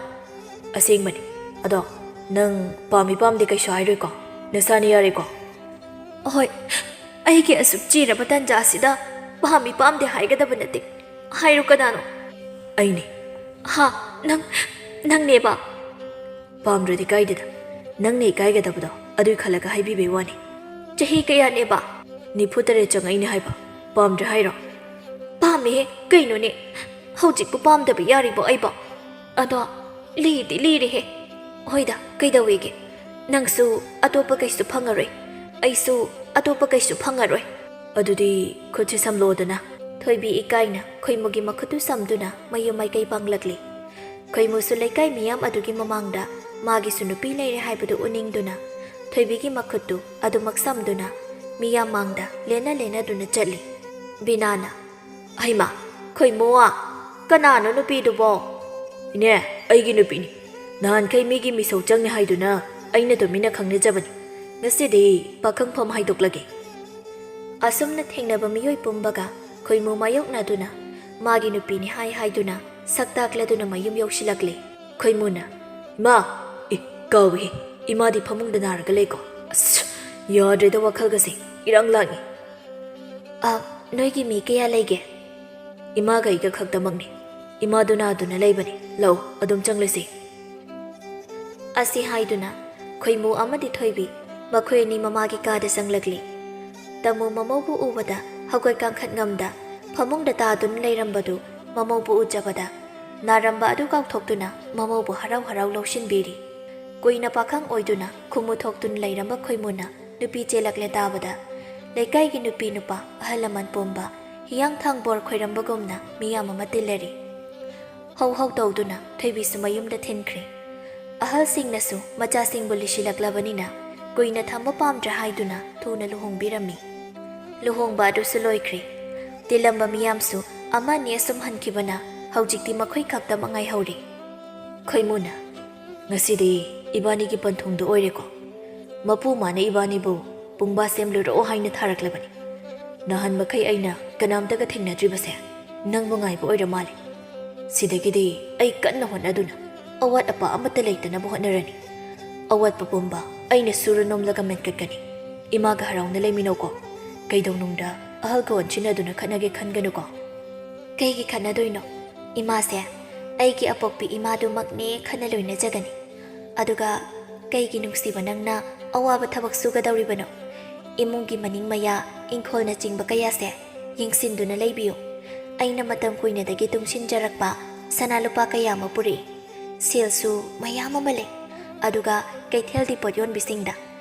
ꯑꯁꯦꯡꯕꯅꯤ꯫ ꯑꯗꯣ, ꯅꯪ ꯄꯥꯝꯃꯤ ꯄꯥꯝꯗꯦ ꯀꯩꯁꯨ ꯍꯥꯏꯔꯣꯏꯀꯣ? ꯅꯁꯥꯅ ꯌꯥꯔꯦꯀꯣ? ꯍꯣꯏ, ꯑꯩꯒꯤ ꯑꯁꯨꯛ ꯆꯤꯔꯕ ꯇꯟꯖꯥꯁꯤꯗ ꯄꯥꯝꯃꯤ ꯄꯥꯝꯗꯦ ꯍꯥꯏꯒꯗꯕ ꯅꯠꯇꯦ꯫ ꯍꯥꯏꯔꯨ ꯀꯅꯥꯅꯣ? ꯑꯩꯅꯦ꯫ ꯍꯥ? ꯅꯪ, ꯅꯪꯅꯦꯕ? ꯄꯥꯝꯗ꯭ꯔꯗꯤ ꯀꯥꯏꯗꯦꯗ꯫ ꯅꯪꯅ ꯏꯀꯥꯏꯒꯗꯕꯗꯣ ꯑꯗꯨꯏ ꯈꯜꯂꯒ ꯍꯥꯏꯕꯤꯕꯩ ꯋꯥꯅꯤ꯫ ꯆꯍꯤ ꯀꯌꯥꯅꯦꯕ? ꯅꯤꯐꯨ ꯇꯔꯦꯠ ꯆꯪꯉꯛꯏꯅꯦ ꯍꯥꯏꯕ꯫ ꯄꯥꯝꯗ꯭ꯔꯦ ꯍꯥꯏꯔꯣ? ꯄꯥꯝꯃꯦꯍꯦ, ꯀꯩꯅꯣꯅꯦ? ꯍꯧꯖꯤꯛꯄꯨ ꯄꯥꯝꯗꯕ ꯌꯥꯔꯤꯕꯣ ꯑꯩꯕꯣ? ꯑꯗꯣ, ꯂꯤꯗꯤ ꯂꯤꯔꯦꯍꯦ꯫ ꯍꯣꯏꯗ, ꯀꯩꯗꯧꯋꯦꯒꯦ? ꯅꯪꯁꯨ ꯑꯇꯣꯞꯄ ꯀꯩꯁꯨ ꯐꯪꯉꯔꯣꯏ, ꯑꯩꯁꯨ ꯑꯇꯣꯞꯄ ꯀꯩꯁꯨ ꯐꯪꯉꯔꯣꯏ꯫ ꯑꯗꯨꯗꯤ ꯈꯨꯠꯁꯦ ꯁꯝꯂꯣꯗꯅ꯫ ꯊꯣꯏꯕꯤ ꯏꯀꯥꯏꯅ ꯈꯣꯏꯃꯨꯒꯤ ꯃꯈꯨꯠꯇꯨ ꯁꯝꯗꯨꯅ ꯃꯌꯨꯝ ꯃꯥꯏꯀꯩ ꯄꯥꯡꯂꯛꯂꯤ꯫ ꯈꯣꯏꯃꯨꯁꯨ ꯂꯩꯀꯥꯏ ꯃꯤꯌꯥꯝ ꯑꯗꯨꯒꯤ ꯃꯃꯥꯡꯗ ꯃꯥꯒꯤꯁꯨ ꯅꯨꯄꯤ ꯂꯩꯔꯦ ꯍꯥꯏꯕꯗꯨ ꯎꯅꯤꯡꯗꯨꯅ ꯊꯣꯏꯕꯤꯒꯤ ꯃꯈꯨꯠꯇꯨ ꯑꯗꯨꯃꯛ ꯁꯝꯗꯨꯅ ꯃꯤꯌꯥꯝ ꯃꯥꯡꯗ ꯂꯦꯟꯅ ꯂꯦꯟꯅꯗꯨꯅ ꯆꯠꯂꯤ꯫ ꯕꯤꯅꯥꯅ, "ꯍꯩꯃꯥ, ꯈꯣꯏꯃꯨ, ꯀꯅꯥꯅꯣ ꯅꯨꯄꯤꯗꯨꯕꯣ?" "ꯏꯅꯦ, ꯑꯩꯒꯤ ꯅꯨꯄꯤꯅꯤ꯫ ꯅꯍꯥꯟꯈꯩ ꯃꯤꯒꯤ ꯃꯤꯁꯧ ꯆꯪꯅꯤ ꯍꯥꯏꯗꯨꯅ ꯑꯩꯅ ꯇꯨꯃꯤꯟꯅ ꯈꯪꯅꯖꯕꯅꯤ꯫ ꯉꯁꯤꯗꯤ ꯄꯥꯈꯪꯐꯝ ꯍꯥꯏꯗꯣꯛꯂꯒꯦ꯫" ꯑꯁꯨꯝꯅ ꯊꯦꯡꯅꯕ ꯃꯤꯑꯣꯏ ꯄꯨꯝꯕꯒ ꯈꯣꯏꯃꯨ ꯃꯥꯌꯣꯛꯅꯗꯨꯅ ꯃꯥꯒꯤ ꯅꯨꯄꯤꯅꯤ ꯍꯥꯏ ꯍꯥꯏꯗꯨꯅ ꯁꯛ ꯇꯥꯛꯂꯗꯨꯅ ꯃꯌꯨꯝ ꯌꯧꯁꯤꯜꯂꯛꯂꯦ꯫ ꯈꯣꯏꯃꯨꯅ, "ꯏꯃꯥ, ꯏ, ꯀꯥꯎꯏꯍꯦ, ꯏꯃꯥꯗꯤ ꯐꯃꯨꯡꯗ ꯅꯥꯔꯒ ꯂꯩꯀꯣ꯫ ꯑꯁ, ꯌꯥꯗ꯭ꯔꯦꯗ, ꯋꯥꯈꯜꯒꯁꯦ ꯏꯔꯥꯡ ꯂꯥꯡꯉꯤ꯫" "ꯑ, ꯅꯣꯏꯒꯤ ꯃꯤ ꯀꯌꯥ ꯂꯩꯒꯦ?" "ꯏꯃꯥꯒ ꯑꯩꯒ ꯈꯛꯇꯃꯛꯅꯤ꯫ ꯏꯃꯥꯗꯨ ꯅꯥꯗꯨꯅ ꯂꯩꯕꯅꯤ꯫ ꯂꯥꯛꯎ, ꯑꯗꯨꯝ ꯆꯪꯂꯁꯤ꯫" ꯑꯁꯤ ꯍꯥꯏꯗꯨꯅ ꯈꯣꯏꯃꯨ ꯑꯃꯗꯤ ꯊꯣꯏꯕꯤ ꯃꯈꯣꯏ ꯑꯅꯤ ꯃꯃꯥꯒꯤ ꯀꯥꯗ ꯆꯪꯂꯛꯂꯤ꯫ ꯇꯥꯃꯨ ꯃꯃꯧꯕꯨ ꯎꯕꯗ ꯍꯧꯒꯠ ꯀꯥꯡꯈꯠ ꯉꯝꯗ ꯐꯃꯨꯡꯗ ꯇꯥꯗꯨꯅ ꯂꯩꯔꯝꯕꯗꯨ ꯃꯃꯧꯕꯨ ꯎꯖꯕꯗ ꯅꯥꯔꯝꯕ ꯑꯗꯨ ꯀꯥꯎꯊꯣꯛꯇꯨꯅ ꯃꯃꯧꯕꯨ ꯍꯔꯥꯎ ꯍꯔꯥꯎ ꯂꯧꯁꯤꯟꯕꯤꯔꯤ꯫ ꯀꯨꯏꯅ ꯄꯥꯈꯪ ꯑꯣꯏꯗꯨꯅ ꯈꯨꯝꯃꯨ ꯊꯣꯛꯇꯨꯅ ꯂꯩꯔꯝꯕ ꯈꯣꯏꯃꯨꯅ ꯅꯨꯄꯤ ꯆꯦꯜꯂꯛꯂꯦ ꯇꯥꯕꯗ ꯂꯩꯀꯥꯏꯒꯤ ꯅꯨꯄꯤ ꯅꯨꯄꯥ ꯑꯍꯜ ꯂꯃꯟ ꯄꯨꯝꯕ ꯍꯤꯌꯥꯡꯊꯥꯡ ꯕꯣꯔ ꯈꯣꯏꯔꯝꯕꯒꯨꯝꯅ ꯃꯤꯌꯥꯝ ꯑꯃ ꯇꯤꯜꯂꯔꯤ꯫ ꯍꯧ ꯍꯧ ꯇꯧꯗꯨꯅ ꯊꯣꯏꯕꯤꯁꯨ ꯃꯌꯨꯝꯗ ꯊꯤꯟꯈ꯭ꯔꯦ꯫ ꯑꯍꯜꯁꯤꯡꯅꯁꯨ ꯃꯆꯥꯁꯤꯡꯕꯨ ꯂꯤꯁꯤꯜꯂꯛꯂꯕꯅꯤꯅ ꯀꯨꯏꯅ ꯊꯝꯕ ꯄꯥꯝꯗ꯭ꯔꯦ ꯍꯥꯏꯗꯨꯅ ꯊꯨꯅ ꯂꯨꯍꯣꯡꯕꯤꯔꯝꯃꯤ꯫ ꯂꯨꯍꯣꯡꯕ ꯑꯗꯨꯁꯨ ꯂꯣꯏꯈ꯭ꯔꯦ꯫ ꯇꯤꯜꯂꯝꯕ ꯃꯤꯌꯥꯝꯁꯨ ꯑꯃ ꯑꯅꯤ ꯑꯁꯨꯝ ꯍꯟꯈꯤꯕꯅ ꯍꯧꯖꯤꯛꯇꯤ ꯃꯈꯣꯏ ꯈꯛꯇꯃꯛ ꯉꯥꯏꯍꯧꯔꯦ꯫ ꯈꯣꯏꯃꯨꯅ, "ꯉꯁꯤꯗꯤ ꯏꯕꯥꯅꯤꯒꯤ ꯄꯟꯊꯨꯡꯗꯣ ꯑꯣꯏꯔꯦꯀꯣ꯫ ꯃꯄꯨ ꯃꯥꯅ ꯏꯕꯥꯅꯤꯕꯨ ꯄꯨꯡꯕꯥ ꯁꯦꯝꯂꯨꯔꯛꯑꯣ ꯍꯥꯏꯅ ꯊꯥꯔꯛꯂꯕꯅꯤ꯫ ꯅꯍꯥꯟ ꯃꯈꯩ ꯑꯩꯅ ꯀꯅꯥꯝꯇꯒ ꯊꯦꯡꯅꯗ꯭ꯔꯤꯕꯁꯦ ꯅꯪꯕꯨ ꯉꯥꯏꯕ ꯑꯣꯏꯔ ꯃꯥꯜꯂꯦ꯫ ꯁꯤꯗꯒꯤꯗꯤ ꯑꯩ ꯀꯟꯅ ꯍꯣꯠꯅꯗꯨꯅ ꯑꯋꯥꯠ ꯑꯄꯥ ꯑꯃꯠꯇ ꯂꯩꯇꯅꯕ ꯍꯣꯠꯅꯔꯅꯤ꯫ ꯑꯋꯥꯠꯄ ꯄꯨꯝꯕ ꯑꯩꯅ ꯁꯨꯔ ꯅꯣꯝꯂꯒ ꯃꯦꯟꯈꯠꯀꯅꯤ꯫ ꯏꯃꯥꯒ ꯍꯔꯥꯎꯅ ꯂꯩꯃꯤꯟꯅꯧꯀꯣ꯫ ꯀꯩꯗꯧꯅꯨꯡꯗ ꯑꯍꯜꯒ ꯑꯣꯟꯁꯤꯟꯅꯗꯨꯅ ꯈꯠꯅꯒꯦ ꯈꯟꯒꯅꯨꯀꯣ꯫" "ꯀꯩꯒꯤ ꯈꯠꯅꯗꯣꯏꯅꯣ? ꯏꯃꯥꯁꯦ ꯑꯩꯒꯤ ꯑꯄꯣꯛꯄꯤ ꯏꯃꯥꯗꯨꯃꯛꯅꯦ ꯈꯟꯅ ꯂꯣꯏꯅꯖꯒꯅꯤ꯫ ꯑꯗꯨꯒ ꯀꯩꯒꯤ ꯅꯨꯡꯁꯤꯕ ꯅꯪꯅ ꯑꯋꯥꯕ ꯊꯕꯛ ꯁꯨꯒꯗꯧꯔꯤꯕꯅꯣ? ꯏꯃꯨꯡꯒꯤ ꯃꯅꯤꯡ ꯃꯌꯥ, ꯏꯪꯈꯣꯜꯅꯆꯤꯡꯕ ꯀꯌꯥꯁꯦ ꯌꯦꯡꯁꯤꯟꯗꯨꯅ ꯂꯩꯕꯤꯌꯨ꯫ ꯑꯩꯅ ꯃꯇꯝ ꯀꯨꯏꯅꯗꯒꯤ ꯇꯨꯡꯁꯤꯟꯖꯔꯛꯄ ꯁꯅꯥ ꯂꯨꯄꯥ ꯀꯌꯥ ꯑꯃ ꯄꯨꯔꯛꯏ꯫ ꯁꯦꯜꯁꯨ ꯃꯌꯥꯝ ꯑꯃ ꯂꯩ꯫ ꯑꯗꯨꯒ ꯀꯩꯊꯦꯜꯒꯤ ꯄꯣꯠ ꯌꯣꯟꯕꯤꯁꯤꯡꯗ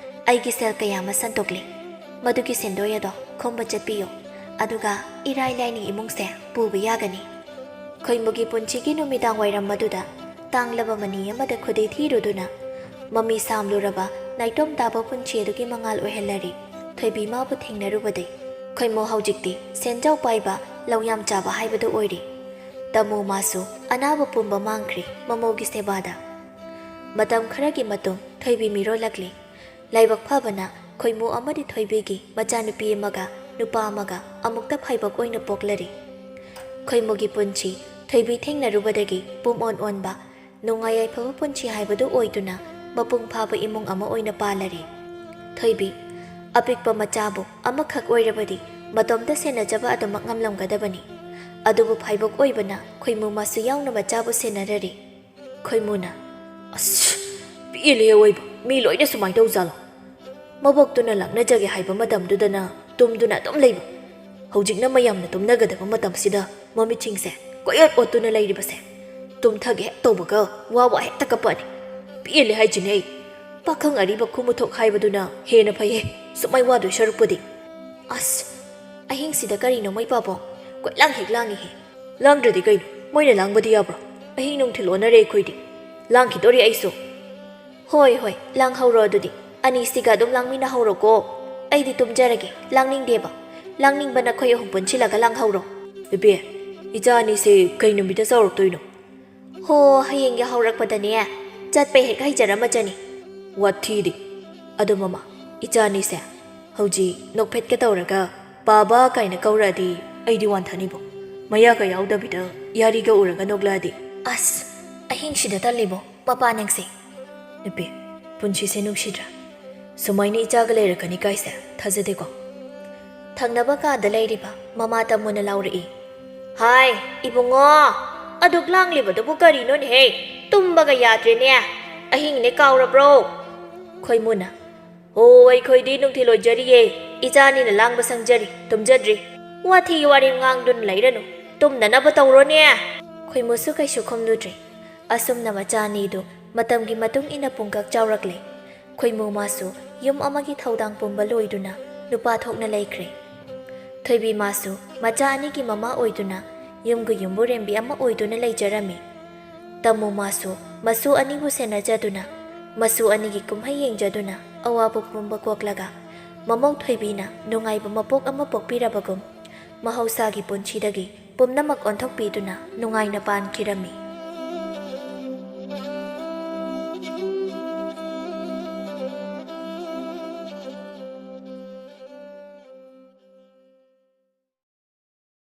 ꯑꯩꯒꯤ ꯁꯦꯜ ꯀꯌꯥ ꯑꯃ ꯁꯟꯗꯣꯛꯂꯦ꯫ ꯃꯗꯨꯒꯤ ꯁꯦꯟꯗꯣꯏ ꯑꯗꯣ ꯈꯣꯝꯕ ꯆꯠꯄꯤꯌꯨ꯫ ꯑꯗꯨꯒ ꯏꯔꯥꯏ ꯂꯥꯏꯅ ꯏꯃꯨꯡꯁꯦ ꯄꯨꯕ ꯌꯥꯒꯅꯤ꯫" ꯈꯣꯏꯃꯨꯒꯤ ꯄꯨꯟꯁꯤꯒꯤ ꯅꯨꯃꯤꯗꯥꯡ ꯋꯥꯏꯔꯝ ꯑꯗꯨꯗ ꯇꯥꯡꯂꯕ ꯃꯅꯤ ꯑꯃꯗ ꯈꯨꯗꯩ ꯊꯤꯔꯨꯗꯨꯅ ꯃꯃꯤ ꯁꯥꯝꯂꯨꯔꯕ ꯅꯥꯏꯇꯣꯝ ꯇꯥꯕ ꯄꯨꯟꯁꯤ ꯑꯗꯨꯒꯤ ꯃꯉꯥꯜ ꯑꯣꯏꯍꯜꯂꯔꯤ꯫ ꯊꯣꯏꯕꯤ ꯃꯥꯕꯨ ꯊꯦꯡꯅꯔꯨꯕꯗꯩ ꯈꯣꯏꯃꯨ ꯍꯧꯖꯤꯛꯇꯤ ꯁꯦꯟꯖꯥꯎ ꯄꯥꯏꯕ, ꯂꯧ ꯌꯥꯝ ꯆꯥꯕ ꯍꯥꯏꯕꯗꯨ ꯑꯣꯏꯔꯦ꯫ ꯇꯥꯃꯣ ꯃꯥꯁꯨ ꯑꯅꯥꯕ ꯄꯨꯝꯕ ꯃꯥꯡꯈ꯭ꯔꯦ ꯃꯃꯧꯒꯤ ꯁꯦꯕꯥꯗ꯫ ꯃꯇꯝ ꯈꯔꯒꯤ ꯃꯇꯨꯡ ꯊꯣꯏꯕꯤ ꯃꯤꯔꯣꯜꯂꯛꯂꯦ꯫ ꯂꯥꯏꯕꯛ ꯐꯕꯅ ꯈꯣꯏꯃꯨ ꯑꯃꯗꯤ ꯊꯣꯏꯕꯤꯒꯤ ꯃꯆꯥꯅꯨꯄꯤ ꯑꯃꯒ ꯅꯨꯄꯥ ꯑꯃꯒ ꯑꯃꯨꯛꯇ ꯐꯥꯏꯕꯣꯛ ꯑꯣꯏꯅ ꯄꯣꯛꯂꯔꯦ꯫ ꯈꯣꯏꯃꯨꯒꯤ ꯄꯨꯟꯁꯤ ꯊꯣꯏꯕꯤ ꯊꯦꯡꯅꯔꯨꯕꯗꯒꯤ ꯄꯨꯝꯑꯣꯟ ꯑꯣꯟꯕ, ꯅꯨꯡꯉꯥꯏ ꯌꯥꯏꯐꯕ ꯄꯨꯟꯁꯤ ꯍꯥꯏꯕꯗꯨ ꯑꯣꯏꯗꯨꯅ ꯃꯄꯨꯡ ꯐꯥꯕ ꯏꯃꯨꯡ ꯑꯃ ꯑꯣꯏꯅ ꯄꯥꯜꯂꯔꯦ꯫ ꯊꯣꯏꯕꯤ, ꯑꯄꯤꯛꯄ ꯃꯆꯥꯕꯨ ꯑꯃꯈꯛ ꯑꯣꯏꯔꯕꯗꯤ ꯃꯇꯣꯝꯇ ꯁꯦꯟꯅꯖꯕ ꯑꯗꯨꯃꯛ ꯉꯝꯂꯝꯒꯗꯕꯅꯤ꯫ ꯑꯗꯨꯕꯨ ꯐꯥꯏꯕꯣꯛ ꯑꯣꯏꯕꯅ ꯈꯣꯏꯃꯨ ꯃꯥꯁꯨ ꯌꯥꯎꯅ ꯃꯆꯥꯕꯨ ꯁꯦꯟꯅꯔꯔꯦ꯫ ꯈꯣꯏꯃꯨꯅ, "ꯑꯁ, ꯄꯦꯜꯂꯦ ꯑꯋꯣꯏꯕ, ꯃꯤ ꯂꯣꯏꯅ ꯁꯨꯃꯥꯏꯅ ꯇꯧꯖꯥꯠꯂꯣ? ꯃꯕꯣꯛꯇꯨꯅ ꯂꯥꯛꯅꯖꯒꯦ ꯍꯥꯏꯕ ꯃꯇꯝꯗꯨꯗꯅ ꯇꯨꯝꯗꯨꯅ ꯑꯗꯨꯝ ꯂꯩꯕ꯫ ꯍꯧꯖꯤꯛꯅ ꯃꯌꯥꯝꯅ ꯇꯨꯝꯅꯒꯗꯕ ꯃꯇꯝꯁꯤꯗ ꯃꯃꯤꯠꯁꯤꯡꯁꯦ ꯀꯣꯏꯑꯣꯠ ꯑꯣꯠꯇꯨꯅ ꯂꯩꯔꯤꯕꯁꯦ꯫ ꯇꯨꯝꯊꯒꯦ ꯍꯦꯛ ꯇꯧꯕꯒ ꯋꯥ ꯋꯥ ꯍꯦꯛꯇ ꯀꯞꯄꯛꯑꯅꯤ꯫ ꯄꯦꯜꯂꯦ ꯍꯥꯏꯁꯤꯅꯦ ꯑꯩ꯫ ꯄꯥꯈꯪ ꯑꯔꯤꯕ ꯈꯨꯃꯨꯊꯣꯛ ꯍꯥꯏꯕꯗꯨꯅ ꯍꯦꯟꯅ ꯐꯩꯍꯦ, ꯁꯨꯃꯥꯏ ꯋꯥꯗꯣꯏ ꯁꯔꯨꯛꯄꯨꯗꯤ꯫" "ꯑꯁ, ꯑꯍꯤꯡꯁꯤꯗ ꯀꯔꯤꯅꯣ ꯃꯣꯏ ꯄꯥꯕꯣ? ꯀꯣꯏꯂꯥꯡ ꯍꯦꯛ ꯂꯥꯡꯉꯤꯍꯦ꯫" "ꯂꯥꯡꯗ꯭ꯔꯗꯤ ꯀꯩꯅꯣ? ꯃꯣꯏꯅ ꯂꯥꯡꯕꯗꯤ ꯌꯥꯕ꯭ꯔꯣ? ꯑꯍꯤꯡ ꯅꯨꯡꯊꯤꯜ ꯑꯣꯟꯅꯔꯦ ꯑꯩꯈꯣꯏꯗꯤ꯫ ꯂꯥꯡꯈꯤꯗꯣꯔꯤ ꯑꯩꯁꯨ꯫" "ꯍꯣꯏ, ꯍꯣꯏ, ꯂꯥꯡꯍꯧꯔꯣ ꯑꯗꯨꯗꯤ꯫ ꯑꯅꯤꯁꯤꯒ ꯑꯗꯨꯝ ꯂꯥꯡꯃꯤꯟꯅꯍꯧꯔꯣꯀꯣ꯫ ꯑꯩꯗꯤ ꯇꯨꯝꯖꯔꯒꯦ, ꯂꯥꯡꯅꯤꯡꯗꯦꯕ꯫ ꯂꯥꯡꯅꯤꯡꯕ ꯅꯈꯣꯏ ꯑꯍꯨꯝ ꯄꯨꯟꯁꯤꯜꯂꯒ ꯂꯥꯡꯍꯧꯔꯣ꯫ ꯕꯦꯕꯤ, ꯏꯆꯥ ꯑꯅꯤꯁꯦ ꯀꯩ ꯅꯨꯃꯤꯠꯇ ꯆꯥꯎꯔꯛꯇꯣꯏꯅꯣ? ꯍꯣ, ꯍꯌꯦꯡꯒꯤ ꯍꯧꯔꯛꯄꯗꯅꯦ ꯆꯠꯄ ꯍꯦꯛ ꯍꯩꯖꯔꯝꯃꯖꯅꯤ꯫ ꯋꯥꯊꯤꯗꯤ꯫ ꯑꯗꯣ ꯃꯃꯥ, ꯏꯆꯥ ꯑꯅꯤꯁꯦ ꯍꯧꯖꯤꯛ ꯅꯣꯛꯐꯦꯠꯀ ꯇꯧꯔꯒ "ꯕꯥꯕꯥ" ꯀꯥꯏꯅ ꯀꯧꯔꯛꯑꯗꯤ ꯑꯩꯗꯤ ꯋꯥꯟꯊꯅꯤꯕꯣ꯫ ꯃꯌꯥꯒ ꯌꯥꯎꯗꯕꯤꯗ ꯌꯥꯔꯤꯒ ꯎꯔꯒ ꯅꯣꯛꯂꯛꯑꯗꯤ꯫ ꯑꯁ, ꯑꯍꯤꯡꯁꯤꯗ ꯇꯜꯂꯤꯕꯣ ꯃꯄꯥ ꯅꯪꯁꯦ꯫ ꯅꯨꯄꯤ, ꯄꯨꯟꯁꯤꯁꯦ ꯅꯨꯡꯁꯤꯗ꯭ꯔꯥ? ꯁꯨꯃꯥꯏꯅ ꯏꯆꯥꯒ ꯂꯩꯔꯛꯀꯅꯤ ꯀꯥꯏꯁꯦ ꯊꯥꯖꯗꯦꯀꯣ꯫ ꯊꯪꯅꯕ ꯀꯥꯗ ꯂꯩꯔꯤꯕ ꯃꯃꯥ ꯇꯥꯃꯣꯅ ꯂꯥꯎꯔꯛꯏ꯫ ꯍꯥꯏ, ꯏꯕꯨꯡꯉꯣ, ꯑꯗꯨꯛ ꯂꯥꯡꯂꯤꯕꯗꯨꯕꯨ ꯀꯔꯤꯅꯣꯅꯦꯍꯦ? ꯇꯨꯝꯕꯒ ꯌꯥꯗ꯭ꯔꯦꯅꯦ꯫ ꯑꯍꯤꯡꯅꯦ ꯀꯥꯎꯔꯕ꯭ꯔꯣ? ꯈꯣꯏꯃꯨꯅ, ꯍꯣ, ꯑꯩꯈꯣꯏꯗꯤ ꯅꯨꯡꯊꯤꯜ ꯑꯣꯏꯖꯔꯤꯌꯦ꯫ ꯏꯆꯥꯅꯤꯅ ꯂꯥꯡꯕ ꯁꯪꯖꯔꯤ, ꯇꯨꯝꯖꯗ꯭ꯔꯤ꯫ ꯋꯥꯊꯤ ꯋꯥꯔꯦꯝ ꯉꯥꯡꯗꯨꯅ ꯂꯩꯔꯅꯨ꯫ ꯇꯨꯝꯅꯅꯕ ꯇꯧꯔꯣꯅꯦ꯫ ꯈꯣꯏꯃꯨꯁꯨ ꯀꯩꯁꯨ ꯈꯨꯝꯂꯨꯗ꯭ꯔꯦ꯫ ꯑꯁꯨꯝꯅ ꯃꯆꯥ ꯑꯅꯤꯗꯨ ꯃꯇꯝꯒꯤ ꯃꯇꯨꯡ ꯏꯟꯅ ꯄꯨꯡꯀꯛ ꯆꯥꯎꯔꯛꯂꯦ꯫ ꯈꯣꯏꯃꯨ ꯃꯥꯁꯨ ꯌꯨꯝ ꯑꯃꯒꯤ ꯊꯧꯗꯥꯡ ꯄꯨꯝꯕ ꯂꯣꯏꯗꯨꯅ ꯅꯨꯄꯥ ꯊꯣꯛꯅ ꯂꯩꯈ꯭ꯔꯦ꯫ ꯊꯣꯏꯕꯤ ꯃꯥꯁꯨ ꯃꯆꯥ ꯑꯅꯤꯒꯤ ꯃꯃꯥ ꯑꯣꯏꯗꯨꯅ ꯌꯨꯝꯒꯤ ꯌꯨꯝꯕꯨꯔꯦꯝꯕꯤ ꯑꯃ ꯑꯣꯏꯗꯨꯅ ꯂꯩꯖꯔꯝꯃꯤ꯫ ꯇꯥꯃꯣ ꯃꯥꯁꯨ ꯃꯁꯨ ꯑꯅꯤꯕꯨ ꯁꯦꯟꯅꯖꯗꯨꯅ, ꯃꯁꯨ ꯑꯅꯤꯒꯤ ꯀꯨꯝꯍꯩ ꯌꯦꯡꯖꯗꯨꯅ ꯑꯋꯥꯕ ꯄꯨꯝꯕ ꯀꯣꯛꯂꯒ ꯃꯃꯧ ꯊꯣꯏꯕꯤꯅ ꯅꯨꯡꯉꯥꯏꯕ ꯃꯄꯣꯛ ꯑꯃ ꯄꯣꯛꯄꯤꯔꯕꯒꯨꯝ ꯃꯍꯧꯁꯥꯒꯤ ꯄꯨꯟꯁꯤꯗꯒꯤ ꯄꯨꯝꯅꯃꯛ ꯑꯣꯟꯊꯣꯛꯄꯤꯗꯨꯅ ꯅꯨꯡꯉꯥꯏꯅ ꯄꯥꯟꯈꯤꯔꯝꯃꯤ꯫